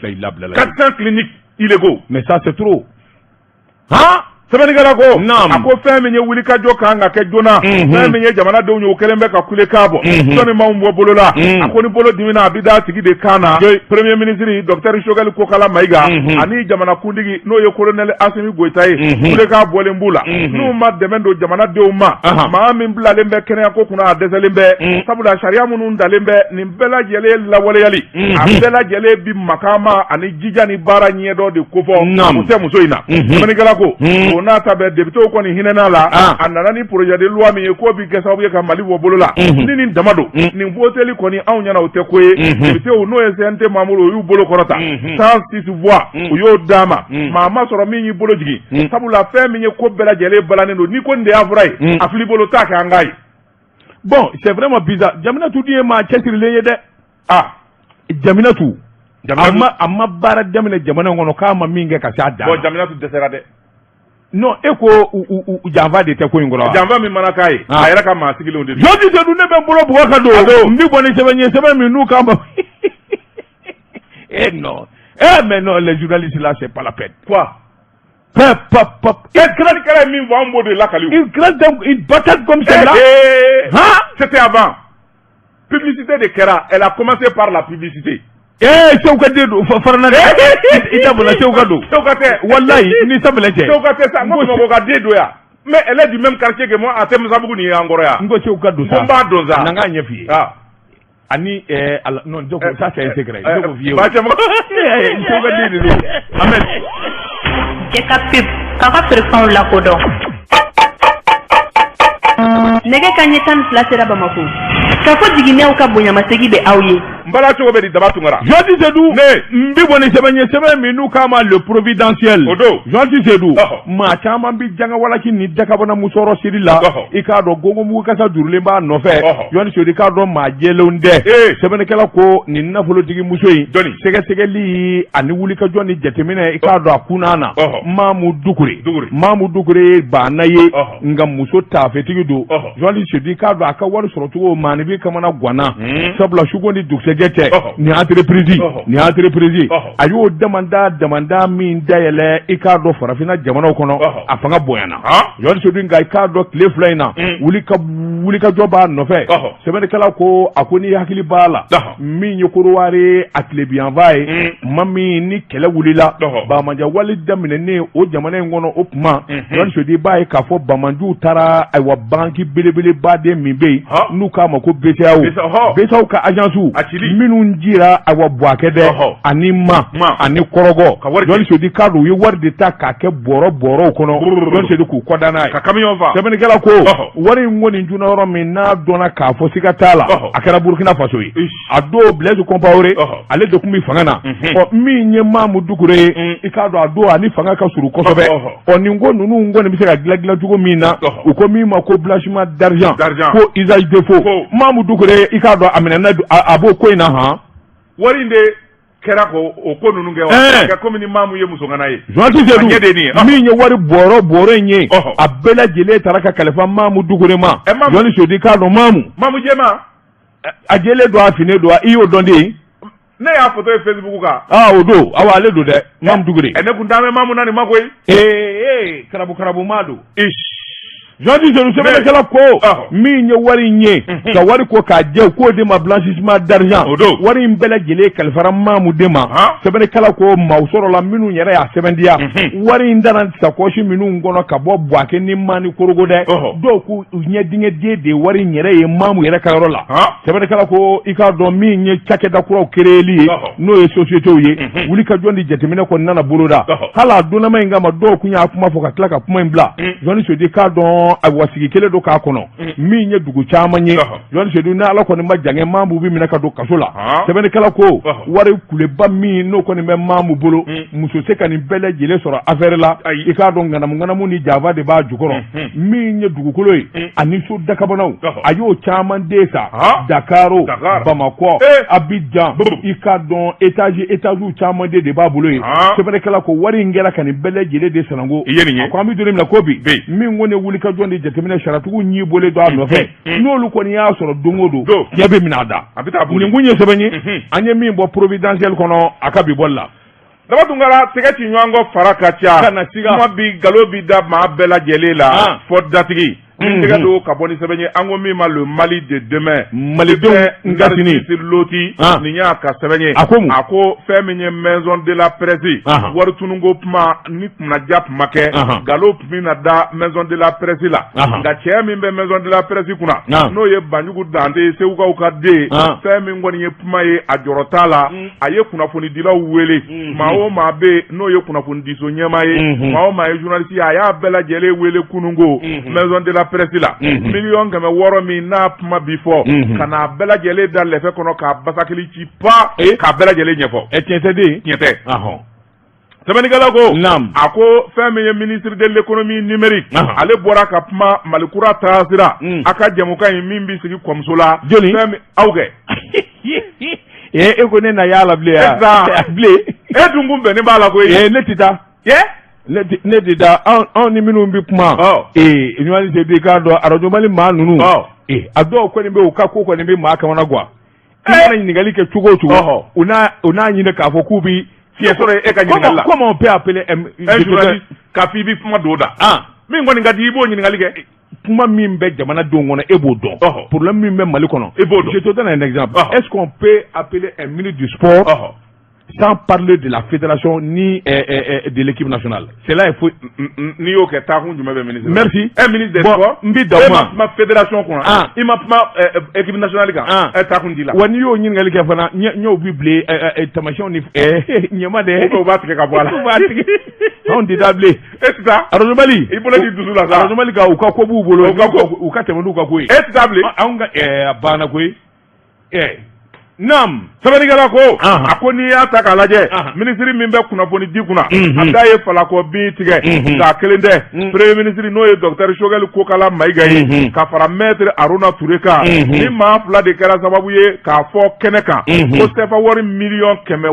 400 cliniques illégaux. Mais ça, c'est trop. Han, sɛbɛnnikɛla ko a ko fɛn min ye wulikajɔ kan ka kɛ joona, fɛn min ye jamanadenw ye, o kɛlen bɛ ka kulekan bɔ, sɔnni m'anw bɔ bolo la. A ko ni bolo dimina, a bɛ da tigi de kan na. Premier ministre docteur Choguel Kokala Mayiga ani jamanakuntigi n'o ye colonel Asimi Goyita ye, kulekan bɔlen b'u la n'u ma dɛmɛ don jamanadenw ma. Maa min bilalen bɛ kɛnɛyako kunna, a dɛsɛlen bɛ, sabula sariya minnu talen bɛ, nin bɛɛ lajɛlen lawaleyali, a bɛɛ lajɛlen bi makama ani jija ni baara ɲɛdɔn de kofɔ, o tɛ muso in na. Sɛbɛnnikɛla ko o n'a ta bɛɛ, députéw kɔni hinɛna la. A nana ni projet de loi min ye k'o bi kɛ sababu ye ka Mali bɔ bolo la, ni nin dama don, nin voteli kɔni anw ɲɛna, o tɛ ko ye. Députéw n'o ye CNT membre, o y'u bolo kɔrɔta, 106 voix, u y'o d'a ma. Maa ma sɔrɔ min y'i bolo jigin, sabula fɛn min ye ko bɛɛ lajɛlen balannen don. N'i ko nin de y'a fura ye, a fili bolo t'a kɛ an k'a ye. Bon, c'est vraiment bizarre. Jaminatu dun ye maa cɛsirilen ye dɛ. Ah. Jaminatu, a ma baara daminɛ jamana in kɔnɔ k'a ma min kɛ ka se a dan. Bon, Jaminatu dɛsɛra dɛ. Non, e ko u janfa de tɛ ko in kɔrɔ wa? Janfa min mana k'a ye, a yɛrɛ ka maa sigilenw de don. Jɔn tɛ dun, ne bɛ n bolo bugɔ ka don, n bɛ bɔ ni sɛbɛn ye, sɛbɛn min n'u k'a ma. Eh non, eh mais non, les journalistes là, c'est pas la peine. Quoi? Pep, pep, pep. Sɛbɛnnikɛla ye min fɔ, an b'o de lakali. Une grande, une bataille comme celle-là. Hein? C'était avant. Publicité de kɛra, elle a commencé par la publicité. Eh, Sew ka den don fara na dɛ. I da bɔra, Sew ka don. Sew ka tɛ. Walayi, ni sabula cɛ. Sew ka tɛ sa, n ko Bamakɔ ka den don yan. Mais elle est du même quartier que moi, a tɛ Musabugu nin ye an kɔrɔ yan. N ko Sew ka don sa. N ko n b'a dɔn sa. Na n k'a ɲɛ f'i ye. Ah. Ani ala non, donc ça c'est un secret. Ne k'o f'i ye. Ba cɛ mɔgɔ. Sew ka den de don. Amen. Cɛ ka pub k'a ka feerefɛnw lakodɔn. Nɛgɛ ka ɲɛ 12 sera Bamako k'a fɔ jiginɛw ka bonyamasegi bɛ aw ye. N bala cogo bɛ di, Daba Tunkara? Journaliste Seydou. Ne. N bɛ bɔ ni sɛbɛn ye, sɛbɛn min n'u k'a ma Le Providentiel. O don. Journaliste Seydou. Maa caman bɛ jangawalaki ni dakabana musɔrɔ siri la. I k'a dɔn gongonbugu kasa durulen b'a nɔfɛ. Journaliste Seydou, i k'a dɔn maa jɛlenw tɛ. Sɛbɛnnikɛla ko nin nafolotigi muso in. Jɔnni? Sɛgɛsɛgɛli ani wulikajɔ ni jateminɛ, i k'a dɔn a kunna na. Mamu Dukure. Dukure. Mamu Dukure ye baana ye. Nka muso taafetigi don. Journaliste Seydou, i k'a dɔn a ka wari sɔrɔcogo maaninfin kamana ganna. Sabula suko ni dugusɛjɛ cɛ, nin entreprise, nin entreprise, a y'o damanda damanda min dayɛlɛ, i k'a dɔn farafinna jamanaw kɔnɔ, a fanga bonyana. Journaliste Seydou, nka i k'a dɔn tile 2 in na, wulikajɔ b'a nɔfɛ. Sɛbɛnnikɛla ko a ko n'i hakili b'a la, min ye Korowari a tilebinyanfan ye, tuma min ni kɛlɛ wulila, banbaanci wale daminɛnen o jamana in kɔnɔ, o tuma journaliste Seydou, i b'a ye k'a fɔ banbaanciw taara, ayiwa, banki belebeleba de min bɛ yen n'u k'a ma ko BCEAO, BCEAO ka agence minnu jira, ayiwa, Buwakɛ dɛ, ani Ma ani Kɔrɔgɔ. Journaliste Seydou, k'a dɔn u ye wari de ta k'a kɛ bɔrɔ bɔrɔw kɔnɔ, journaliste Seydou, k'u kɔda n'a ye. Ka camion fa. Sɛbɛnnikɛla ko wari in kɔni tunna yɔrɔ min n'a dɔnna k'a fɔ siga t'a la, a kɛra Burukina Faso ye. A don Blaise Compaoré, ale de tun bɛ fanga na. Ɔ, min ye Mamu Dukure ye, i k'a dɔn a don ani fanga ka surun kosɛbɛ. Ɔ, nin ko ninnu kɔni bɛ se ka dilan dilan cogo min na, u ko min ma ko blanchiment d'argent, ko usage de faux, Mamu Dukure, i k'a dɔn a minɛna, a b'o ko in na han. Wari in de kɛra ko o ko ninnu kɛ wa kɛ komi ni Mamu ye musogana ye. Journaliste Seydou, ɲɛ de nin ye. Min ye wari bɔrɔ bɔrɔ in ye, a bɛɛ lajɛlen taara ka kalifa Mamu Dukure ma. Journaliste Seydou k'a dɔn Mamu. Mamu jɛma. A jɛlen don, a finnen don, i y'o dɔn de. Ne y'a photo ye Facebook kan. Aa, o don, awa, ale don dɛ, Mamu Dukure. Ne kun t'an bɛ Mamu na nin ma koyi. Ee, karabu karabu maa don. Journaliste Seydou, sɛbɛnnikɛla ko min ye wari in ye, ka wari ko k'a jɛ, k'o de ma blanchissement d'argent. O don. Wari in bɛɛ lajɛlen kalifara Mamu de ma. Sɛbɛnnikɛla ko maaw sɔrɔla minnu yɛrɛ y'a sɛbɛntiya wari in dara sakɔsi minnu kɔnɔ ka bɔ Buwake ni Mani Korogo dɛ. Dɔw ko u ɲɛ dingɛ den de ye wari in yɛrɛ ye Mamu yɛrɛ ka yɔrɔ la. Sɛbɛnnikɛla ko i k'a dɔn min ye cakɛda kuraw créeli ye, n'o ye sociétéw ye, wulikajɔ ni jateminɛ kɔni nana boloda. Hali a donnama in kama, dɔw kun y'a kuma fɔ ka tila ka kuma in bila. Journaliste Seydou k'a dɔn, ayiwa, sigi kelen don k'a kɔnɔ min ye dugu caman ye. Journaliste Seydou, ni Ala kɔni ma jan kɛ, Mamu bɛ minɛ ka don kaso la. Sɛbɛnnikɛla ko wari kuleba min n'o kɔni bɛ Mamu bolo, muso se ka nin bɛɛ lajɛlen sɔrɔ affaire la. I k'a dɔn ŋanamu ŋanamu ni janfa de b'a jukɔrɔ. Min ye dugukolo ye ani so dakabanaw, a y'o caman den sa Dakaro, Bamakɔ, Abidjan. I k'a dɔn étage étage caman de b'a bolo yen. Sɛbɛnnikɛla ko wari in kɛra ka nin bɛɛ lajɛlen de sananko. A ko an bɛ don min na ko bi, min kɔni ye wulikajɔ ni jateminɛ, sariyatigiw ɲi bɔlen don a nɔfɛ. N'olu kɔni y'a sɔrɔ don o don, tiɲɛ bɛ minɛ a da. Nin kun ye sɛbɛn ye an ye min bɔ Providentiel kɔnɔ a ka bi bɔli la. Daba Tunkara, tɛgɛ ci ɲɔgɔn kɔ fara ka ca. Kana siga. Kuma bi nkalon bi da maa bɛɛ lajɛlen la fɔ datigi. Ni tɛgɛ don ka bɔ ni sɛbɛn ye, an ko min ma Le Mali de demain. Malidenw nka sini. Loti, nin y'a ka sɛbɛn ye. A ko mun? A ko fɛn min ye maison de la presse, wari tununko kuma ni kunnaja tun ma kɛ, nkalon tun bɛna da maison de la presse la. Nka cɛ min bɛ maison de la presse kunna, n'o ye Banjugu Dante ye, Segukaw ka den, fɛn min kɔni ye kuma ye, a jɔrɔ t'a la. A ye kunnafonidilaw wele. Maa o maa bɛ yen n'o ye kunnafonidiso ɲɛmaa ye, maa o maa ye journaliste ye, a y'a bɛɛ lajɛlen wele kununko maison de la presse la. 600 000 000 min n'a kuma bi fɔ, ka n'a bɛɛ lajɛlen da lɛfɛ kɔnɔ k'a basakili ci pa, k'a bɛɛ lajɛlen ɲɛfɔ. Ɛ, tiɲɛ tɛ den. Tiɲɛ tɛ. Sɛbɛnnikɛla ko, a ko fɛn min ye ministre de l'économie numérique, ale bɔra ka kuma Mali kura taasira a ka jɛmukan in min bɛ sigi kɔmuso la. Jɔni? Fɛn min aw kɛ. Ee, e ko ne na y'a la bilen ya? Bilen. E dun kun bɛnnen b'a la koyi. Ee, ne tɛ taa. Ne tɛ taa. Anw ni minnu bɛ kuma, ee, journaliste b'i k'a dɔn arajo Mali maa ninnu, ee, a dɔw kɔni bɛ yen, u ka ko kɔni bɛ maa kamana gan. I mana ɲininkali kɛ cogo o cogo, u n'a ɲini k'a fɔ k'u bi fiɲɛ sɔrɔ e ka ɲininkali la. Comment on peut appeler un journaliste k'a fɔ i bɛ kuma don da? Min kɔni ka di i b'o ɲininkali kɛ. Kuma min bɛ jamanadenw kɔnɔ, e b'o dɔn. Problème min bɛ Mali kɔnɔ, e b'o dɔn. Je te donne un exemple. Est-ce qu'on peut appeler un ministre du sport sans parler de la fédération ni de l'équipe nationale? C'est là il faut. N'i y'o kɛ, taakun jumɛn bɛ ministre? Merci. Un ministre des sports. N bɛ dan o ma. E ma kuma fédération kunna. I ma kuma équipe nationale kan. Taakun t'i la. Wa n'i y'o ɲininkali kɛ fana, ɲɛw b'i bilen, tamasiyɛnw ni ɲɛma dɛ. Ou bien u b'a tigɛ ka bɔ a la. U b'a tigɛ. Anw tɛ taa bilen. E tɛ taa. Arajo Mali. I bolo di dusu la sa. Arajo Mali ka u ka ko b'u bolo. U ka ko. U ka tɛmɛ n'u ka ko ye. E tɛ taa bilen. Anw ka a banna koyi. Naam. Sɛbɛnnikɛla ko, a ko n'i y'a ta k'a lajɛ, minisiri min bɛ kunnafoni di kunna, a da ye falakɔ bin tigɛ. Nka kelen tɛ, premier ministre n'o ye docteur Choguel Kokala Mayiga ye, ka fara maître Haruna Touré kan, ni maa fila de kɛra sababu ye k'a fɔ kɛnɛ kan ko CFA wari 600 000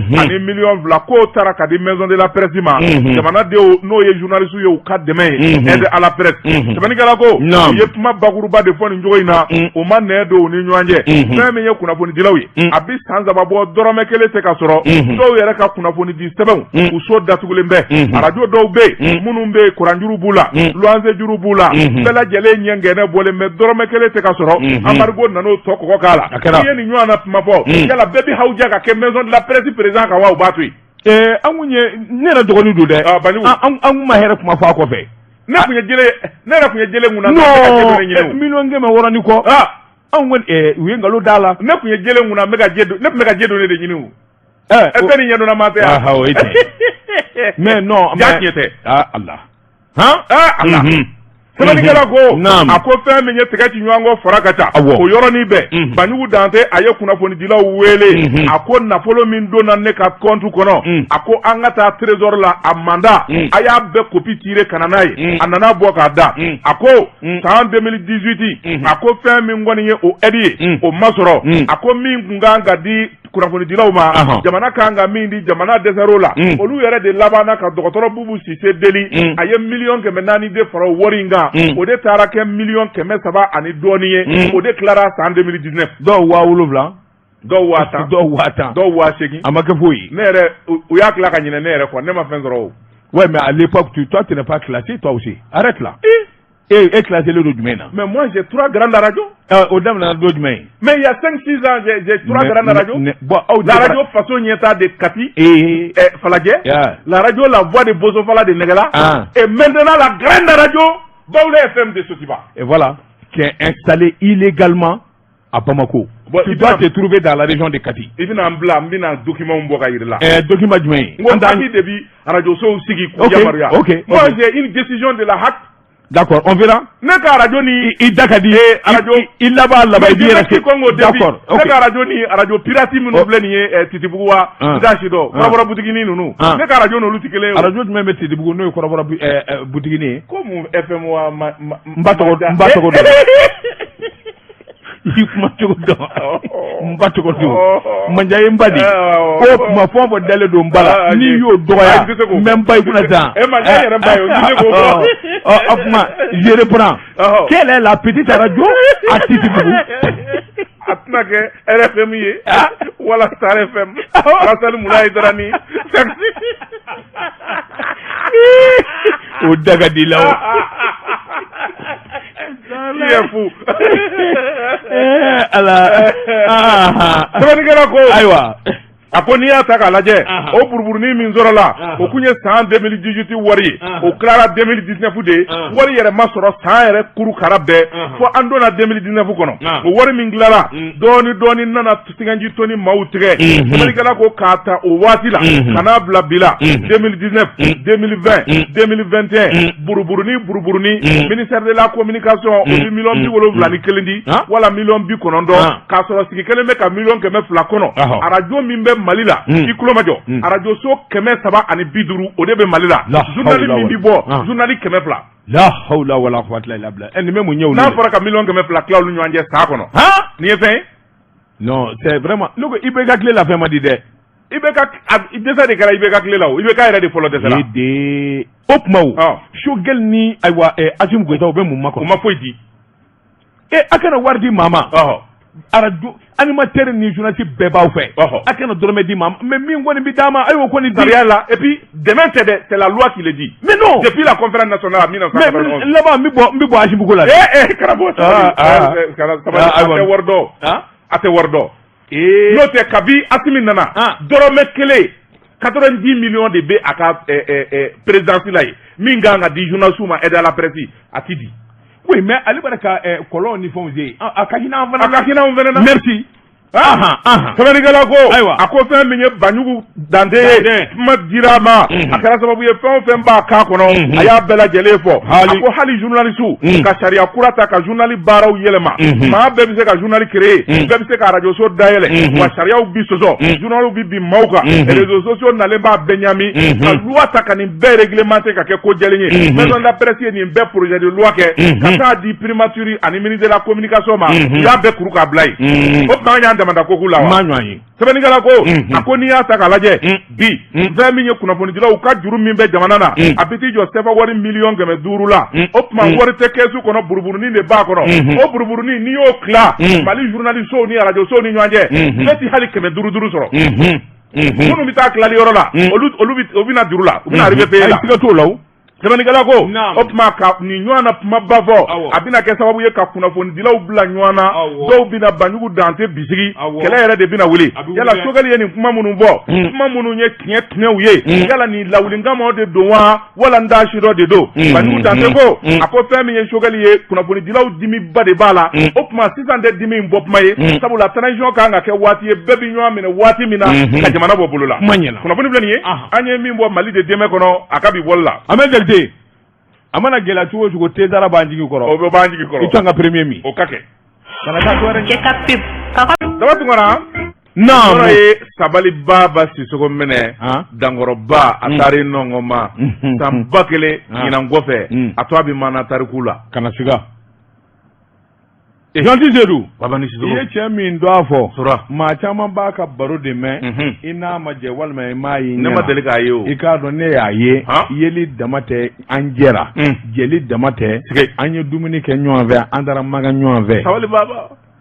002 000 k'o taara ka di maison de la presse ma, jamanadenw n'o ye journaliste ye, u ka dɛmɛ ye, aide à la presse. Sɛbɛnnikɛla ko u ye kuma bakuruba de fɔ nin cogo in na, u ma nɛn don u ni ɲɔgɔn cɛ. Fɛn min ye kunnafonidilaw ye, a bɛ san 3 bɔ, dɔrɔmɛ kelen tɛ ka sɔrɔ. Dɔw yɛrɛ ka kunnafoni di sɛbɛnw, u so datugulen bɛ. Arajo dɔw bɛ yen minnu bɛ yen, kuranjuru b'u la, luwanse juru b'u la, bɛɛ lajɛlen ɲɛ ngɛnɛ bɔlen bɛ, dɔrɔmɛ kelen tɛ ka sɔrɔ. Embargo nan'o tɔ kɔgɔ k'a la. N'i ye nin ɲɔgɔn na kuma fɔ, yala bɛɛ bɛ hawuja ka kɛ maison de la presse président kan wa, u b'a to yen? An kun ye, ne yɛrɛ dɔgɔnin don dɛ, an kun ma hɛrɛ kuma fɔ a kɔfɛ. Ne kun ye jele, ne yɛrɛ kun ye jele kunna. Non, 600 000 ni kɔ. Anw kɔni, u ye nkalon d'a la. Ne kun ye jele kunna, n bɛ ka je, ne tun bɛ ka je don ne de ɲini o. Ɛ, bɛɛ ni ɲɛdɔnna maa tɛ yan. O ye tiɲɛ. Mais non. Ja, tiɲɛ tɛ. Ah Allah. Han, ah Allah. Sɛbɛnnikɛla ko, a ko fɛn min ye tigɛ ci ɲɔgɔn kɔ fara ka ca, o yɔrɔnin bɛɛ, Banjugu Dante a ye kunnafonidilaw wele. A ko nafolo min donna ne ka compte kɔnɔ, a ko an ka taa trésor la, a mandat a y'a bɛɛ copie tirer ka na n'a ye. A nana bɔ k'a da. A ko san 2018, a ko fɛn min kɔni ye o aide ye, o ma sɔrɔ. A ko min tun kan ka di kunnafonidilaw ma, jamana kan ka min di, jamana dɛsɛr'o la. Olu yɛrɛ de labanna ka dɔgɔtɔrɔ Bubu Sise deli, a ye 400 miliyɔn de fara o wari in kan. O de taara kɛ 300 miliyɔn ani dɔɔnin ye. O de tilara san 2019. Dɔw 70 000. Dɔw 10 000. Dɔw 10 000. Dɔw 80 000. A ma kɛ foyi ye. Ne yɛrɛ, u y'a tila ka ɲinɛ ne yɛrɛ kɔ, ne ma fɛn sɔrɔ o. Ouais, mais à l'époque, toi, tu n'es pas classé, toi aussi. Arrête là. E classé don jumɛn na? Mais moi, j'ai trois grandes radios. O daminɛna don jumɛn ye? Mais il y a 5 6 ans, j'ai trois grandes radios. Bon, aw La radio Faso Ɲɛta de Kati, Falajɛ, la radio La Voix de Bozofala de Nɛgɛla, et maintenant la grande radio Baoulé FM de Sotiba. Et voilà, qui est installé illégalement à Bamako. Bon, tu dois te trouver dans la région de Kati. I bɛna n bila, n bɛna document bɔ ka yir'i la. Document jumɛn ye? N ko HAC de bi radio sow sigi k'u yamaruya. Moi, j'ai une décision de la HAC. D'accord, on verra. Ne ka radio ni I da ka di. Radio I laban laban i b'i yɛrɛ kɛ. D'accord. Ne ka radio ni radio pirate minnu filɛ nin ye Titibugu wa, n t'a si dɔn, kɔrɔbɔrɔ butiginin ninnu. Ne ka radio n'olu tɛ kelen ye. Radio jumɛn bɛ Titibugu n'o ye kɔrɔbɔrɔ butiginin ye? Ko mun FM wa ma. N ba tɔgɔ, n ba tɔgɔ dɔn. I kuma cogo dɔn, n ba tɔgɔ dɔn, manja ye n ba de ko kuma fɛn o fɛn dalen don n ba la, n'i y'o dɔgɔya, n bɛ n ba i kunna sisan. E manja yɛrɛ ba ye o, n tɛ se k'o fɔ. Ɔ, o tuma je reprends. Quelle est la petite radio à Titibugu? A tɛna kɛ RFM ye wala Star FM, Alasani Mulayi Darani. O da ka di la o. I ye fu. Ala. Sɛbɛnnikɛla ko. Ayiwa. A ko n'i y'a ta k'a lajɛ, o buruburunin min sɔrɔla, o kun ye san 2018 wari ye, o tilara 2019 de ye. Wari yɛrɛ ma sɔrɔ san yɛrɛ kuru kara bɛɛ fo an donna 2019 kɔnɔ. O wari min tilara dɔɔni dɔɔni nana tigɛnji toni maaw tigɛ. Sɛbɛnnikɛla ko k'a ta o waati la ka n'a bila bi la, 2019, 2020, 2021, buruburunin buruburunin, ministère de la communication o bɛ 71 miliyɔn di wala 90 miliyɔn, k'a sɔrɔ sigi kelen bɛ ka 200 miliyɔn kɔnɔ. Arajo min bɛ Mali la, i tulo ma jɔ, arajo so 350, o de bɛ Mali la. Journal min bɛ bɔ, journal 200. La hawla wala quwwata illa billah. Nin bɛ mun ɲɛ olu? N'a fɔra ka 200 miliyɔn tila olu ɲɔgɔn cɛ san kɔnɔ, nin ye fɛn ye. Non, c'est vraiment, ne ko IBK tile la fɛn ma di dɛ. IBK dɛsɛ de kɛra IBK tile la o, IBK yɛrɛ de fɔlɔ dɛsɛra. De o tuma o Choguel ni ayiwa Assimi Goïta, o bɛ mun ma kɔnɔ? U ma foyi di. A kana wari di maa ma. Arajo animateur ni journaliste bɛɛ b'aw fɛ. A kana dɔrɔmɛ di maa ma, mais min kɔni bɛ d'a ma, a y'o kɔni di. Sariya la, et puis dɛmɛ tɛ dɛ, c'est la loi qui le dit. Mais non. Depuis la conférence nationale en 1991. Mais laban n bɛ bɔ, n bɛ bɔ Assimi ko la. Ee, karamɔgɔ, sabali, sabali, a tɛ wari dɔn. A tɛ wari dɔn. N'o tɛ, kabi Assimi nana, dɔrɔmɛ kelen, 90 millions de bɛ a ka présidence la yen min kan ka di journaliste ma, aide à la presse, a ti di. Oui, mais ale b'a ka kɔlɔn ni fɛnw se, a ka hinɛ an fana. A ka hinɛ anw fana na. Merci. Sɛbɛnnikɛla ko, a ko fɛn min ye Banjugu Dante ye, kuma dira a ma, a kɛra sababu ye fɛn o fɛn b'a kan kɔnɔ, a y'a bɛɛ lajɛlen fɔ. A ko hali journaliste ka sariya kura ta ka journal baaraw yɛlɛma, maa bɛɛ bɛ se ka journal créer, bɛɛ bɛ se ka radio so dayɛlɛ, wa sariyaw bi sɔsɔ, journal bi bin maaw kan, réseaux sociaux nalen b'a bɛɛ ɲami, ka loi ta ka nin bɛɛ réglementer ka kɛ ko jɛlen ye. Maison de la presse ye nin bɛɛ projet de loi kɛ ka taa di primature ani ministre de la communication ma, u y'a bɛɛ kuru k'a bila yen. O tuma an y'an damada ko k'u la wa? Ma ɲɔgɔn ye. Sɛbɛnnikɛla ko, a ko n'i y'a ta k'a lajɛ bi, fɛn min ye kunnafonidilaw ka juru min bɛ jamana na, a bɛ t'i jɔ sɛfɛ wari 500 miliyɔn la. O tuma wari tɛ kɛsu kɔnɔ, buruburunin de b'a kɔnɔ. O buruburunin, n'i y'o tila Mali journaliste ni radio sow ni ɲɔgɔn cɛ, bɛɛ ti hali 500 duuru sɔrɔ. Minnu bɛ taa tilali yɔrɔ la, olu bɛ na juru la, u bɛna arrivé payer la. Siga t'o la o. Sɛbɛnnikɛla ko, o tuma ka nin ɲɔgɔn na kumaba fɔ, a bɛna kɛ sababu ye ka kunnafonidilaw bila ɲɔgɔn na. Dɔw bɛna Banjugu Dante bisigi, kɛlɛ yɛrɛ de bɛna wuli. Yala Choguel ye nin kuma minnu fɔ, kuma minnu ye tiɲɛ tiɲɛw ye, yala nin lawulinkamaw de don wa, wala n t'a si dɔ de don? Banjugu Dante ko, a ko fɛn min ye Choguel ye, kunnafonidilaw dimiba de b'a la. O tuma sisan tɛ dimi in bɔ kuma ye, sabula transition kan ka kɛ waati ye bɛɛ bɛ ɲɔgɔn minɛ waati min na ka jamana bɔ bolo la. Kunnafoni filɛ nin ye, an ye min bɔ Mali de dɛmɛ kɔnɔ a ka bi bɔli la. An bɛ Jakite, a mana gɛlɛya cogo o cogo, thé Zara b'an jigi kɔrɔ. O bɛ b'an jigi kɔrɔ. I to an ka premier min. O ka kɛ. Kana taa dɔwɛrɛ. Cɛ ka pep. Daba Tunkara. Naamu. Yɔrɔ ye sabaliba ba Sisoko minɛ. Dankɔrɔba a taara nɔngɔn ma. San 1000 ɲinan kɔfɛ, a to a bɛ mana tariku la. Kana siga. Gentil Seydou i ye cɛ min tɔgɔ fɔ maa caman b'a ka baro de mɛn i n'a ma jɛ walima i m'a ye ne ma deli k'a ye i k'a dɔn ne y'a ye yeli dama tɛ an jɛra jɛli dama tɛ an ye dumuni kɛ ɲɔgɔn fɛ an taara Makan ɲɔgɔn fɛ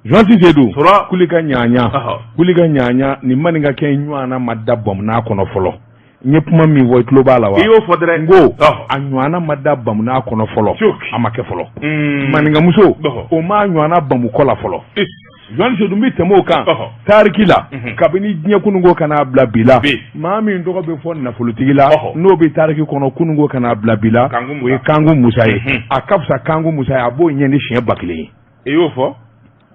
Gentil Seydou kuli ka ɲaɲa kuli ka ɲaɲa nin maninkakɛ ɲɔgɔnna ma da bamunan kɔnɔ fɔlɔ n ye kuma min fɔ i tulo b'a la wa i y'o fɔ dɛrɛ n ko a ɲɔgɔnna ma da bamunan kɔnɔ fɔlɔ a ma kɛ fɔlɔ maninkamuso o m'a ɲɔgɔnna bamu kɔ la fɔlɔ Gentil Seydou n bɛ tɛmɛ o kan tariki la kabini diɲɛ kununko ka n'a bila bi la maa min tɔgɔ bɛ fɔ nafolotigi la n'o bɛ tariki kɔnɔ kununko ka n'a bila bi la o ye Kanku Musa ye a ka fisa Kanku Musa ye a b'o ɲɛ ni siɲɛ 1000 ye i y'o fɔ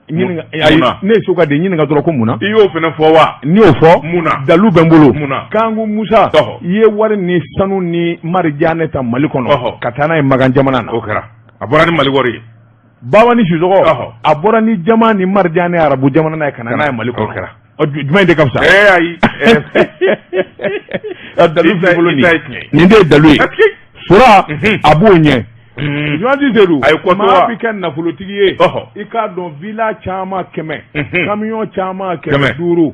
ayi ne ye soka de ɲininka dɔrɔn ko mun na i y'o fana fɔ wa n y'o fɔ mun na dalu bɛ n bolo mun na Kanku Musa i ye wari ni sanu ni marijanɛ ta Mali kɔnɔ ka taa n'a ye Makan jamana na o kɛra a bɔra ni Mali wari ye Baba ni Sisɔkɔ a bɔra ni jama ni marijanɛ arabu jamana na ye ka na n'a ye Mali kɔnɔ o kɛra jumɛn de ka fisa ayi dalu bɛ n bolo nin nin de ye dalu ye sora a b'o ɲɛ Gentil Seydou a ye kɔtɔ maa bɛ kɛ nafolotigi ye i k'a dɔn villa caman 100 camion caman 500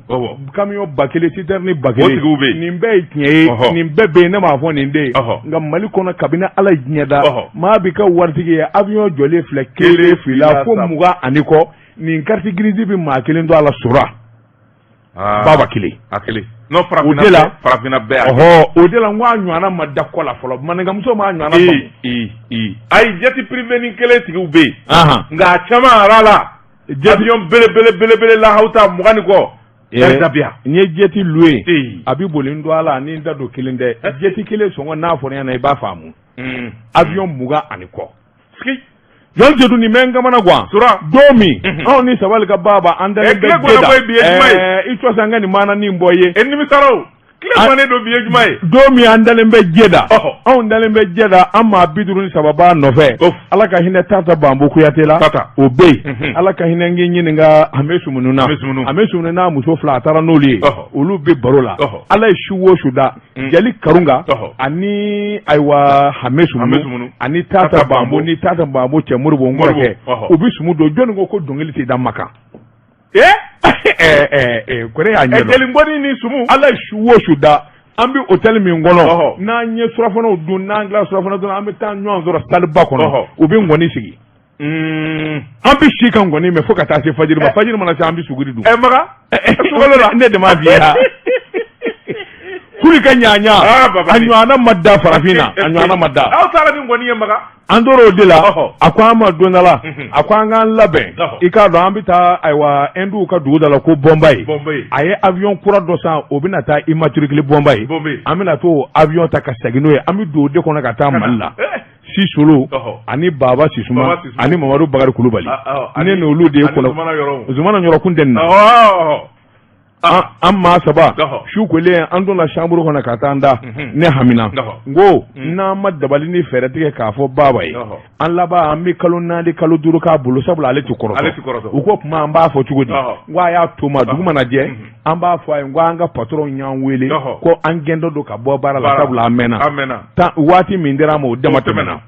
camion 1000 citerne 1000 tigiw bɛ yen nin bɛɛ ye tiɲɛ ye nin bɛɛ bɛ yen ne m'a fɔ nin de ye nka Mali kɔnɔ kabini Ala ye diɲɛ da maa bɛ kɛ waritigi ye avion jɔlen filɛ kelen fila fo 20 ani kɔ nin carte grise bɛ maa kelen to a la sora baba kelen a kelen non o de la farafinna bɛɛ ɔhɔ o de la n ko a ɲɔgɔnna ma da kɔ la fɔlɔ maninkamuso m'a ɲɔgɔnna faamu ayi jet privé ni kelen tigiw bɛ yen nka a caman ara la avion belebele belebele lahaw ta 20 ni kɔ n ye jet loué a bɛ boli n don a la ni n da don kelen tɛ jet kelen sɔngɔ n'a fɔra ɲɛna i b'a faamu avion 20 ani kɔ Gentil Seydou nin bɛ n kamana gan don min anw ni sabali ka baba an dalen bɛ Jeda i to an ka nin maana nin bɔ ye e nimisara o tile gannen don bi ye juma ye don min an dalen bɛ Jeda anw dalen bɛ Jeda an maa 53 b'a nɔfɛ Ala ka hinɛ Tata Banbo Kuyate la o bɛ yen Ala ka hinɛ n k'i ɲininka Ame Sumunu na Ame Sumunu n'a muso fila a taara n'olu ye olu bɛ baro la Ala ye su o su da Jeli Karunga ani ayiwa Hame Sumunu ani Tata Banbo ni Tata Banbo cɛ Moribo n kɔrɔkɛ u bɛ sumu don jɔnni ko ko dɔnkili tɛ da Makan kɔrɔ y'a ɲɛ jeli ngɔni ni sumu Ala ye su o su da an bɛ hôtel min kɔnɔ n'an ye surafanaw dun n'an tila surafana dun an bɛ taa ɲɔgɔn sɔrɔ salle ba kɔnɔ u bɛ ngɔni sigi an bɛ si ka ngɔni mɛn fo ka taa se fajiri ma fajiri mana se an bɛ suguri dun maga ne de m'a f'i ye kuli ka ɲaɲa a ɲɔgɔnna ma da farafin na a ɲɔgɔnna ma da aw taara ni ngɔni ye maga an tora o de la a ko an ma don dɔ la a ko an k'an labɛn i k'a dɔn an bɛ taa ayiwa Hinduw ka dugu dɔ la ko Bɔnbayi a ye avion kura dɔ san o bɛna taa immatriculé Bɔnbayi an bɛna t'o avion ta ka segin n'o ye an bɛ don o de kɔnɔ ka taa Mali la Sisolo ani Baba Sisuma ani Mamadu Bakari Kulubali ne n'olu de ye kɔnɔ Zumana Ɲɔrɔ kun tɛ nin na an maa saba su kolen an donna chambre kɔnɔ ka taa an da ne hamina n ko n'an ma dabali ni fɛɛrɛ tigɛ k'a fɔ Baba ye an laban an bɛ kalo 4 kalo 5 k'a bolo sabula ale tɛ kɔrɔtɔ u ko tuma an b'a fɔ cogo di n ko a y'a to ma dugu mana jɛ an b'a fɔ a ye n ko an ka patron y'an wele ko an gɛntɔ don ka bɔ baara la sabula an mɛnna waati min dira an ma o dama tɛmɛna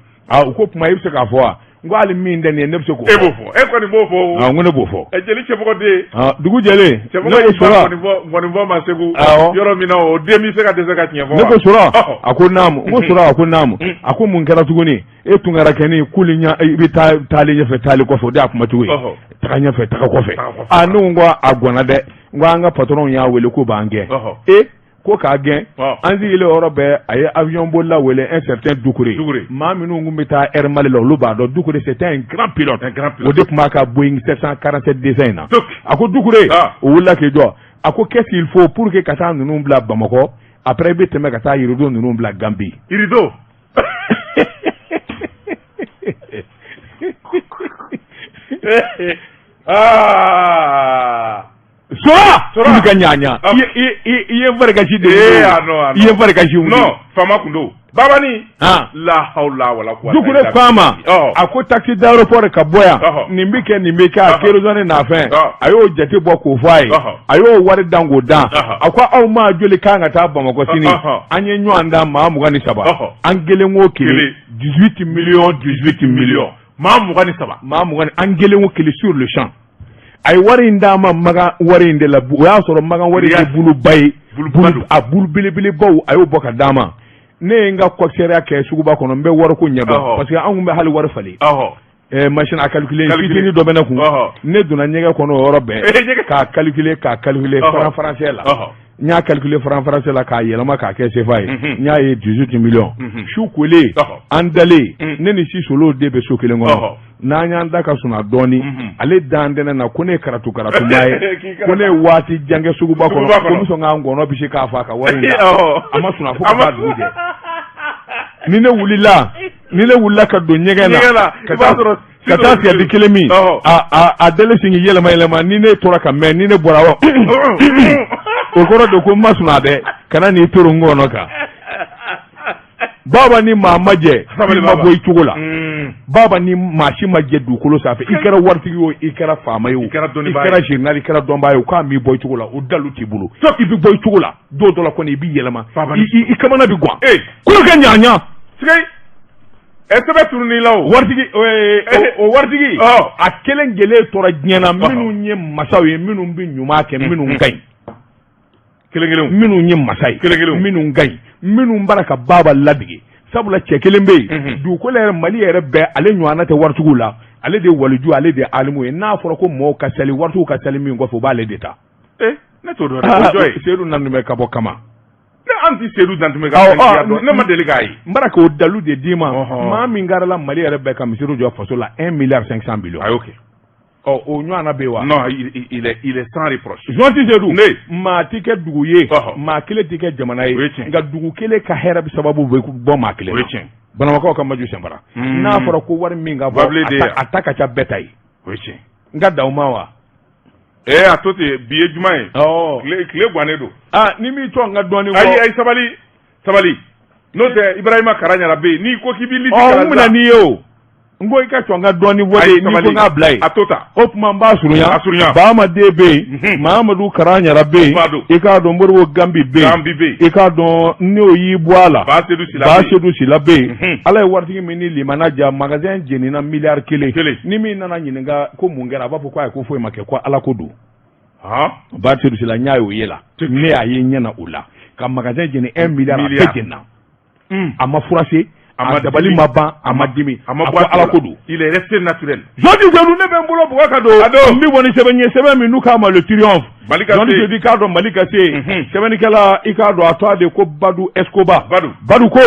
u ko tuma i bɛ se k'a fɔ wa n ko hali min tɛ nin ye ne bɛ se k'o e b'o fɔ e kɔni b'o fɔ n ko ne b'o fɔ jeli cɛmɔgɔ den dugu jɛlen ne ko Sora ngɔnifɔ ma segu yɔrɔ min na o den bɛ se ka dɛsɛ ka tiɲɛ fɔ ne ko Sora a ko naamu n ko Sora a ko naamu a ko mun kɛra tuguni e tunkarakɛni kuli ɲa i bɛ taa taalen ɲɛfɛ taalen kɔfɛ o de y'a kuma cogo ye taga ɲɛfɛ taga kɔfɛ a ne ko a gwanna dɛ n ko an ka patron y'a wele ko b'an gɛn e ko k'a gɛn an sigilen yɔrɔ bɛɛ a ye avion bolila wele un certain Dukure maa minnu tun bɛ taa Air Mali la olu b'a dɔn Dukure c'était un grand pilote o de tun b'a ka Boeing 747 200 in na a ko Dukure o wulila k'i jɔ a ko qu'est-ce qu'il faut pour que ka taa ninnu bila Bamakɔ après i bɛ tɛmɛ ka taa Yirido ninnu bila Gambie Yirido aa Sora sora ka ɲaɲa i ye farikasi de ye i ye farikasi wuli non faama kun don babani la hawla wala quwwata Dukure ko a ma a ko taxe d'aéroport ka bɔ yan nin bɛ kɛ nin bɛ kɛ a kérosène n'a fɛn a y'o jate bɔ k'o fɔ a ye a y'o wari dan k'o dan a ko aw maa joli kan ka taa Bamakɔ sini an ye ɲɔgɔn dan maa 23 an kelen o kelen 18 millions 18 millions Maa 23. Maa 20, an kelen o kelen sur le champ. A ye wari in d'an ma Makan wari in de la. O y'a sɔrɔ Makan wari ye buluba ye, a bulu belebelebaw, a y'o bɔ ka d'an ma. Ne ye n ka coxeurya kɛ suguba kɔnɔ, n bɛ wariko ɲɛdɔn, parce que an tun bɛ hali wari falen. Machine à calculer fitinin dɔ bɛ ne kun. Ne donna ɲɛgɛn kɔnɔ o yɔrɔ bɛɛ k'a calculer, k'a calculer franc français la. N y'a calculer franc français la k'a yɛlɛma k'a kɛ CFA ye. N y'a ye 18 millions. Su kolen, an dalen, ne ni Sisolo de bɛ so kelen kɔnɔ. N'an y'an da ka sunɔgɔ dɔɔnin, ale dan tɛ ne na ko ne ye karatu karatuma ye, ko ne ye waati jan kɛ suguba kɔnɔ, ko n bɛ sɔn k'an ngɔnɔ bisi k'a fa ka wari in a ma sunɔgɔ fo ka taa dugu jɛ. Ni ne wulila ka don ɲɛgɛn na ka taa sigɛriti kelen min, a dalen sin k'i yɛlɛma yɛlɛma. Ni ne tora ka mɛn, ni ne bɔra wa, o kɔrɔ de ko n ma sunɔgɔ dɛ, kana n'i toro n ngɔnɔ kan. Baba, ni maa ma jɛ, i ma bɔ i cogo la. Baba, ni maa si ma jɛ dugukolo sanfɛ, i kɛra waritigi o, i kɛra faama ye o, i kɛra général, i kɛra dɔnbaa ye o, k'a m'i bɔ i cogo la, o dalu t'i bolo. I bɛ bɔ i cogo la don dɔ la kɔni, i b'i yɛlɛma, i kamana bɛ gan kolo kɛ ɲaɲa. Ɛ, sɛbɛn tunun'i la o. Waritigi o, waritigi a kelen kelen tora diɲɛ na, minnu ye masaw ye, minnu bɛ ɲuman kɛ, minnu ka ɲi. Kelen kelen. Minnu ye masa ye. Kelen kelen. Minnu ka ɲi, minnu b'a ka baaba ladege, sabula cɛ kelen bɛ yen dugukolo yɛrɛ, Mali yɛrɛ bɛɛ, ale ɲɔgɔnna tɛ waritigiw la. Ale de ye waliju, ale de ye alimu ye. N'a fɔra ko mɔgɔw ka sali, waritigiw ka sali min kɔfɛ, u b'ale de ta. Ne t'o dɔn dɛ, o jɔn ye? Seyidu Nantumɛ ka bɔ Kama. Ne an ti Seyidu Nantumɛ ka fɛn dɔn, ne ma deli k'a ye. N b'ara k'o dalu de d'i ma. Maa min garala Mali yɛrɛ bɛɛ ka misiriw jɔ faso la, 1 milliard 500 millions. A y'o kɛ. Ɔ, o ɲɔgɔnna bɛ yen wa? Non, il est sans reproche. Journaliste Seydou. Ne. Maa ti kɛ dugu ye, maa kelen ti kɛ jamana ye. O ye tiɲɛ. Nka dugu kelen ka hɛrɛ sababu bɛ bɔ maa kelen O ye tiɲɛ. Banamakaw ka maju senfara. N'a fɔra ko wari min ka bɔ, a ta ka ca bɛɛ ta ye. O ye tiɲɛ. N ka da o ma wa? Ee, a to ten, bi ye juma ye. Tile gannen don. Aa, ni m'i to n ka dɔɔnin fɔ. Ayi ayi, sabali sabali, n'o tɛ Ibrahima Kara ɲara bɛ yen, n'i ko k'i b'i lisi. Ɔ, n bɛna n'i ye o. N ko i ka sɔn ka dɔɔnin fɔ de, n'i ko n k'a bila yen. A to ta. O tuma n b'a surunya. A surunya. Bamaden bɛ yen, Mahamadu Kara ɲara bɛ yen, i k'a dɔn Moribo Gambi bɛ yen. Gambi bɛ yen. I k'a dɔn n'o y'i bɔ a la. Basedu Sila. Basedu Sila bɛ yen. Ala ye waritigi min ni limana ja, magasin jenina miliyari 1. Kelen. Ni min nana ɲininka ko mun kɛra, a b'a fɔ ko ayi, ko foyi ma kɛ, ko Ala ko don. Basedu Sila, n y'a ye o ye la. Ne y'a ye ɲɛ na o la. Ka magasin jeni 1 milliard, a bɛɛ jenina. A ma furase, a dabali ma ban, a ma dimi, a ma ko Ala ko don. Il est resté naturel. Jɔnti Seydou, ne bɛ n bolo bugɔ ka don. N bɛ bɔ ni sɛbɛn ye, sɛbɛn min n'u k'a ma Le Triomphe. Mali ka Jɔnti Seydou, i k'a dɔn Mali ka se sɛbɛnnikɛla, i k'a dɔn a tɔgɔ de ko Badu Escobar. Badu. Badu ko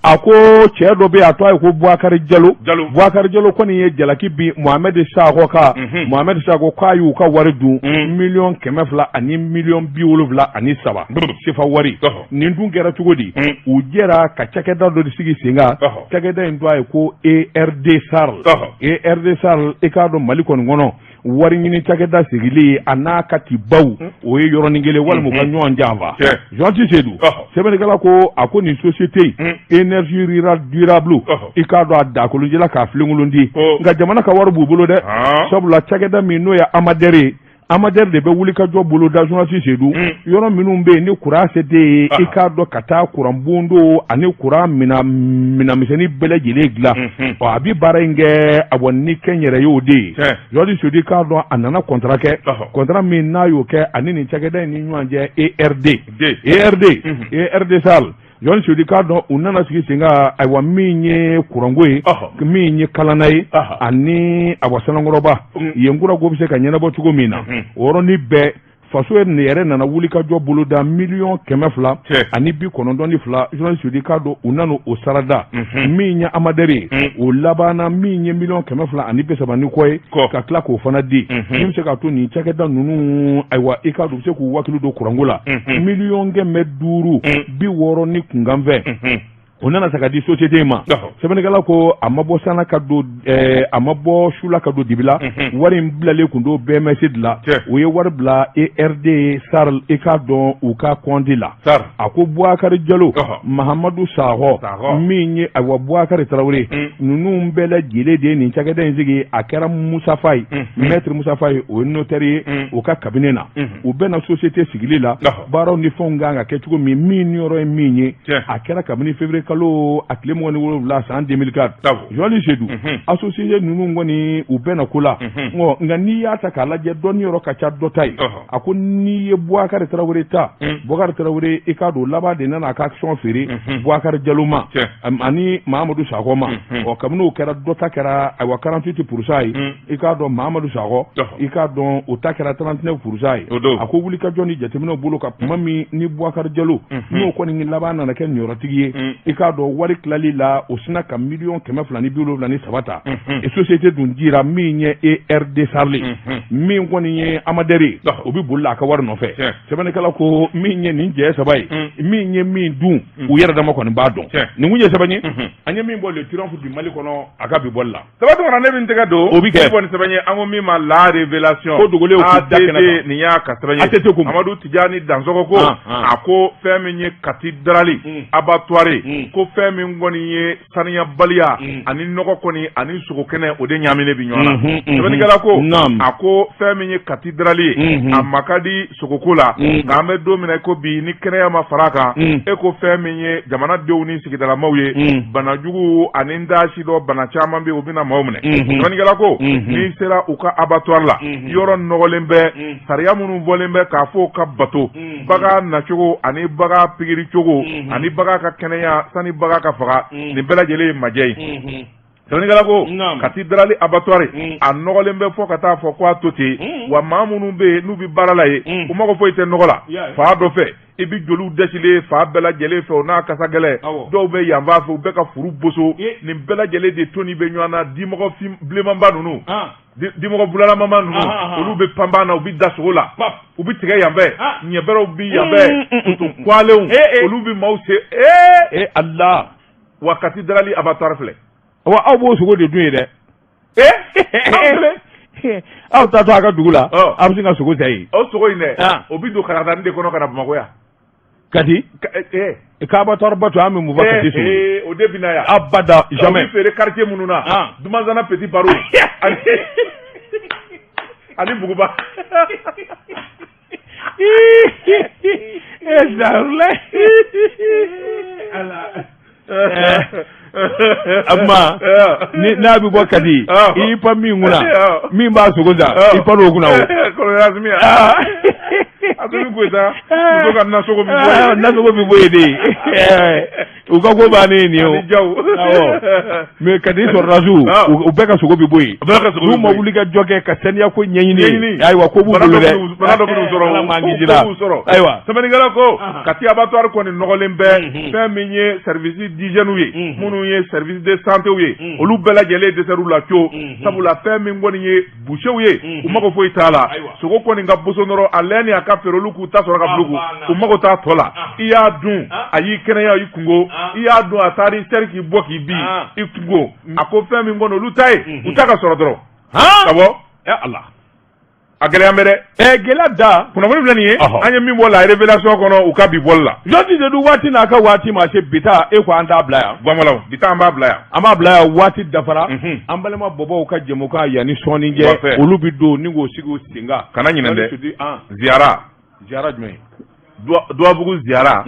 a ko cɛ dɔ bɛ yen, a tɔgɔ ye ko Bubakari Jalo. Jalo. Bubakari Jalo kɔni ye jalaki bin Mohamed Sakɔ kan. Mohamed Sakɔ k'a y'u ka wari dun, 273 miliyɔn sefa wari. Nin dun kɛra cogo di? U jɛra ka cakɛda dɔ de sigi sen kan. Cakɛda in tɔgɔ ye ko ERD SARL. ERD SARL, i k'a dɔn Mali kɔni kɔnɔ, wari ɲini cakɛda sigilen a n'a ka tibaw, o ye yɔrɔnin kelen walima u ka ɲɔgɔn janfa. Journaliste Seydou, sɛbɛnnikɛla ko a ko nin société énergie rurale durable, i k'a dɔn a dakolonjɛla k'a filenkolon di, nka jamana ka wari b'u bolo dɛ, sabula cakɛda min n'o ye AMADER ye, AMADER de bɛ wuli ka jɔ bolo da. Journaliste Seydou, yɔrɔ minnu bɛ yen ni courant se tɛ yen, i k'a dɔn ka taa courant bondo ani courant minɛnmisɛnnin bɛɛ lajɛlen dilan. Ɔ, a bɛ baara in kɛ awɔ ni kɛnyɛrɛye o de ye. Journaliste Seydou, i k'a dɔn a nana contrat kɛ, contrat min n'a y'o kɛ ani nin cakɛda in ni ɲɔgɔn cɛ, ERD ERD ERD SARL. Journaliste Seydou, k'a dɔn u nana sigi sen kan, ayiwa, min ye kuranko ye, min ye kalana ye, ani awa Sanankɔrɔba yen kuranko bɛ se ka ɲɛnabɔ cogo min na. O yɔrɔnin bɛɛ, faso yɛrɛ nana wuli ka jɔ boloda 292 miliyɔn. Journaliste Seydou, k'a dɔn u nana o sarada min ye AMADER ye, o labanna min ye 230 miliyɔn ni kɔ ye, ka tila k'o fana di min bɛ se k'a to nin cakɛda ninnu, ayiwa, i k'a dɔn u bɛ se k'u wakili don kuranko la, 560 miliyɔn ni kunkanfɛn. O nana ta ka di société in ma. Sɛbɛnnikɛla ko a ma bɔ sanna ka don, a ma bɔ su la ka don dibi la. Wari in bilalen kun don BMS de la. U ye wari bila ERD SARL, i k'a dɔn u ka compte la. A ko Bubakari Jalo, Mahamadu Sakɔ, min ye ayiwa Bubakari Tarawele, ninnu bɛɛ lajɛlen de ye nin cakɛda in sigi. A kɛra Musa Faye, maître Musa Faye, o ye notaire ye u ka cabinet na. U bɛna société sigili la, baaraw ni fɛnw kan ka kɛ cogo min, min niyɔrɔ ye min ye, a kɛra kabini février kalo. kalo a tile 27 san 2004. Journaliste Seydou, associé ninnu kɔni u bɛnna ko la, nka n'i y'a ta k'a lajɛ, dɔ niyɔrɔ ka ca dɔ ta ye. A ko n'i ye Boubacar Tarawele ta, Boubacar Tarawele, i k'a dɔn laban de nana a ka action feere Boubacar Jalo ma ani Mahamadu Sakɔ ma. Ɔ, kabini o kɛra, dɔ ta kɛra ayiwa 48% ye. I k'a dɔn Mahamadu Sakɔ, i k'a dɔn o ta kɛra 39% ye. A ko wulikajɔ ni jateminɛw bolo ka tuma min ni Boubacar Jalo n'o kɔni laban nana kɛ niyɔrɔtigi ye, i k'a dɔn wari tilali la, o sina ka 273 miliyɔn ta. Société dun dira min ye ERD SARL, min kɔni ye Amadɛri ye, o bɛ boli la a ka wari nɔfɛ. Sɛbɛnnikɛla ko min ye nin jɛ saba ye, min ye min dun, u yɛrɛ dama kɔni b'a dɔn. Nin kun ye sɛbɛn ye an ye min bɔ Le Triomphe du Mali kɔnɔ a ka bi bɔli la. Saba Tunkara, ne bɛ n tɛgɛ don O bɛ kɛ. Bɔ ni sɛbɛn ye, an ko min ma La Révélation. Ko dogolen k'u da kɛnɛ kan. ATT, nin y'a ka sɛbɛn ye. ATT ko mun? Amadu Tijani Dansɔgɔ ko a ko fɛn min ye Kati Darali abattoir, ko fɛn min kɔni ye saniyabaliya ani nɔgɔ kɔni ani sogokɛnɛ, o de ɲaaminen bi ɲɔgɔn na. Sɛbɛnnikɛla ko a ko fɛn min ye Kati Darali ye, a ma ka di sogoko la, nka an bɛ don min na i ko bi, ni kɛnɛya ma fara a kan, e ko fɛn min ye jamanadenw ni sigidalamaw ye, banajugu ani n t'a si dɔn, bana caman bɛ yen, o bɛna maaw minɛ. Sɛbɛnnikɛla ko n'i sera u ka abattoir la, yɔrɔ nɔgɔlen bɛ, sariya minnu bɔlen bɛ k'a fɔ ka bato, bagan nacogo ani bagan pikiri cogo ani bagan ka kɛnɛya sani bagan ka faga, nin bɛɛ lajɛlen ye majɛ ye. Sɛbɛnnikɛla ko Kati Darali abattoir, a nɔgɔlen bɛ fɔ ka taa fɔ ko a to ten. Wa maa minnu bɛ yen n'u bɛ baara la yen, u mago foyi tɛ nɔgɔ la. Fa dɔ fɛ, i bɛ joliw dɛsilen fa bɛɛ lajɛlen fɛ, o n'a kasa gɛlɛn. Dɔw bɛ yanfan fɛ, u bɛ ka furu boso. Nin bɛɛ lajɛlen de toni bɛ ɲɔgɔn na. Dimɔgɔ bilenmanba ninnu, dimɔgɔ bulalamama ninnu, olu bɛ panpan na, u bɛ da sogo la, u bɛ tigɛ yan fɛ, ɲɛbɛrɛw bɛ yan fɛ, kutu kwalenw, olu bɛ maaw se. Ee Ala! Wa Kati Darali abattoir filɛ. Wa aw b'o sogo de dun ye dɛ. Aw taa to a ka dugu la, aw bɛ se ka sogo san yen. O sogo in dɛ, o bɛ don karatani de kɔnɔ ka na Bamakɔ yan. Kati k'abattoir ba to an bɛ mun fɔ Kati sogo? O de bɛ na yan. Abada, jamais. O bɛ feere quartier minnu na, Dumanzana, Petit Baro ani Buguba. Ala. A kuma ni n'a bɛ bɔ Kati, i y'i pan min kunna, min b'a sogo san, i pan o kunna o. Asimi Goyita muso ka nasogo bɛ bɔ yen. Nasogo bɛ bɔ yen de. U ka ko bannen ye nin ye o. Awɔ, mais Kati sɔrɔdasiw, u bɛɛ ka sogo bɛ bɔ yen. N'u ma wuli ka jɔ kɛ ka saniya ko ɲɛɲini, ayiwa, ko b'u bolo dɛ. Bana dɔ b'u sɔrɔ. Ala m'an kisi la. Ayiwa, sɛbɛnnikɛla ko Kati abattoir kɔni nɔgɔlen bɛ. Fɛn min ye service d'hygiène ye, minnu ye service de santé ye, olu bɛɛ lajɛlen dɛsɛr'u la co. Sabula fɛn min kɔni ye boucherw ye, u mago foyi t'a la. Sogo kɔni ka boso dɔrɔn, a lɛ ni a ka feere, olu k'u ta sɔrɔ ka bila u kun, u mago t'a tɔ la. I y'a dun, a y'i kɛnɛya, i kungo. I y'a dun, a taara i seri k'i bɔ k'i bin, i kungo. A ko fɛn min kɔni olu ta ye, u ta ka sɔrɔ dɔrɔn. Awɔ. Ala. A gɛlɛya bɛ dɛ. Ɛ, gɛlɛya da. Kunnafoni filɛ nin ye, an ye min bɔ La Révélation kɔnɔ u ka bi bɔli la. Jɔnti de dun, waati n'a ka waati ma se, bi ta, e ko an t'a bila yan. Gwamalaw, bi ta an b'a bila yan. An b'a bila yan, waati dafara. An balima bɔbɔw ka jɛmukan yanni sɔɔni cɛ, olu bɛ don ni k'o sigi u sen kan. Kana ɲinɛ dɛ, ziyara. Ziyara jumɛn? Duwabugu ziyara.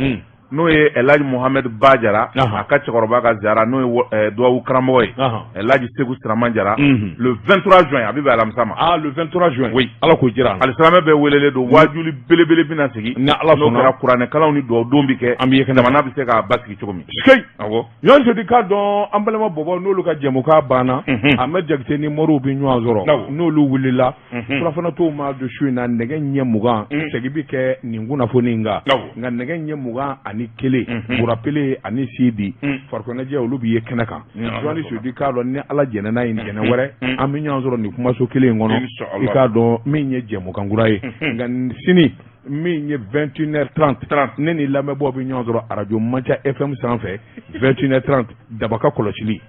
N'o ye Elhaji Mohamed Ba Jara, a ka cɛkɔrɔba ka ziyara, n'o ye duwawu karamɔgɔ ye, Elhaji Segu Siraman Jara, le 23 juin, a bɛ bɛn alamisa ma. Ah, le 23 juin. Oui. Ala k'o jira an na. Alisilamɛ bɛɛ welelen don, waajuli belebele bɛna sigi. Ni Ala sɔnna. N'o kɛra, kuranɛkalanw ni duwawu don bɛ kɛ. An bɛ ye kɛnɛ. Jamana bɛ se k'a basigi cogo min. Sikeyi. Awɔ. Ɲɔn sodi k'a dɔn, an balima bɔbɔ n'olu ka jɛmukan banna, Ahmed Jakite ni Moriw bɛ ɲɔgɔn sɔrɔ, n'olu wulila. Surafana tow ma don su in na nɛgɛ ɲɛ 20, segin bɛ kɛ nin kunnafoni in kan. Nka nɛgɛ ɲɛ 21, Burapele ani Sidi farikoloɲɛnajɛ, olu bɛ ye kɛnɛ kan. Jɔnni Sodi k'a dɔn, ni Ala jɛnna n'a ye, ntɛnɛn wɛrɛ an bɛ ɲɔgɔn sɔrɔ nin kumaso kelen in kɔnɔ, i k'a dɔn min ye jɛmukan kura ye. Nka sini min ye 21h30, ne ni lamɛnbaaw bɛ ɲɔgɔn sɔrɔ arajo Manca FM sanfɛ 21h30, daba ka kɔlɔsili.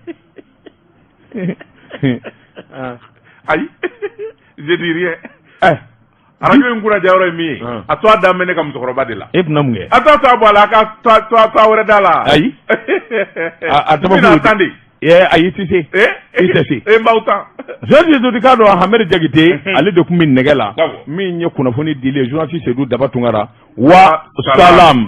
Ayi, je dis rien. Arajo in kunna jayɔrɔ ye min ye, a to a da mɛn ne ka musokɔrɔba de la. E tɛna mun kɛ? A t'a to a bɔ a la, a ka to a wɛrɛ da la. Ayi, a tɛna tan de. Ayi, i tɛ se, i tɛ se. E b'aw tan. Journaliste Seydou k'a dɔn, Hamɛdi Jakite, ale de tun bɛ nɛgɛ la. Min ye kunnafoni dili ye, journaliste Seydou Daba Tunkara wa salam.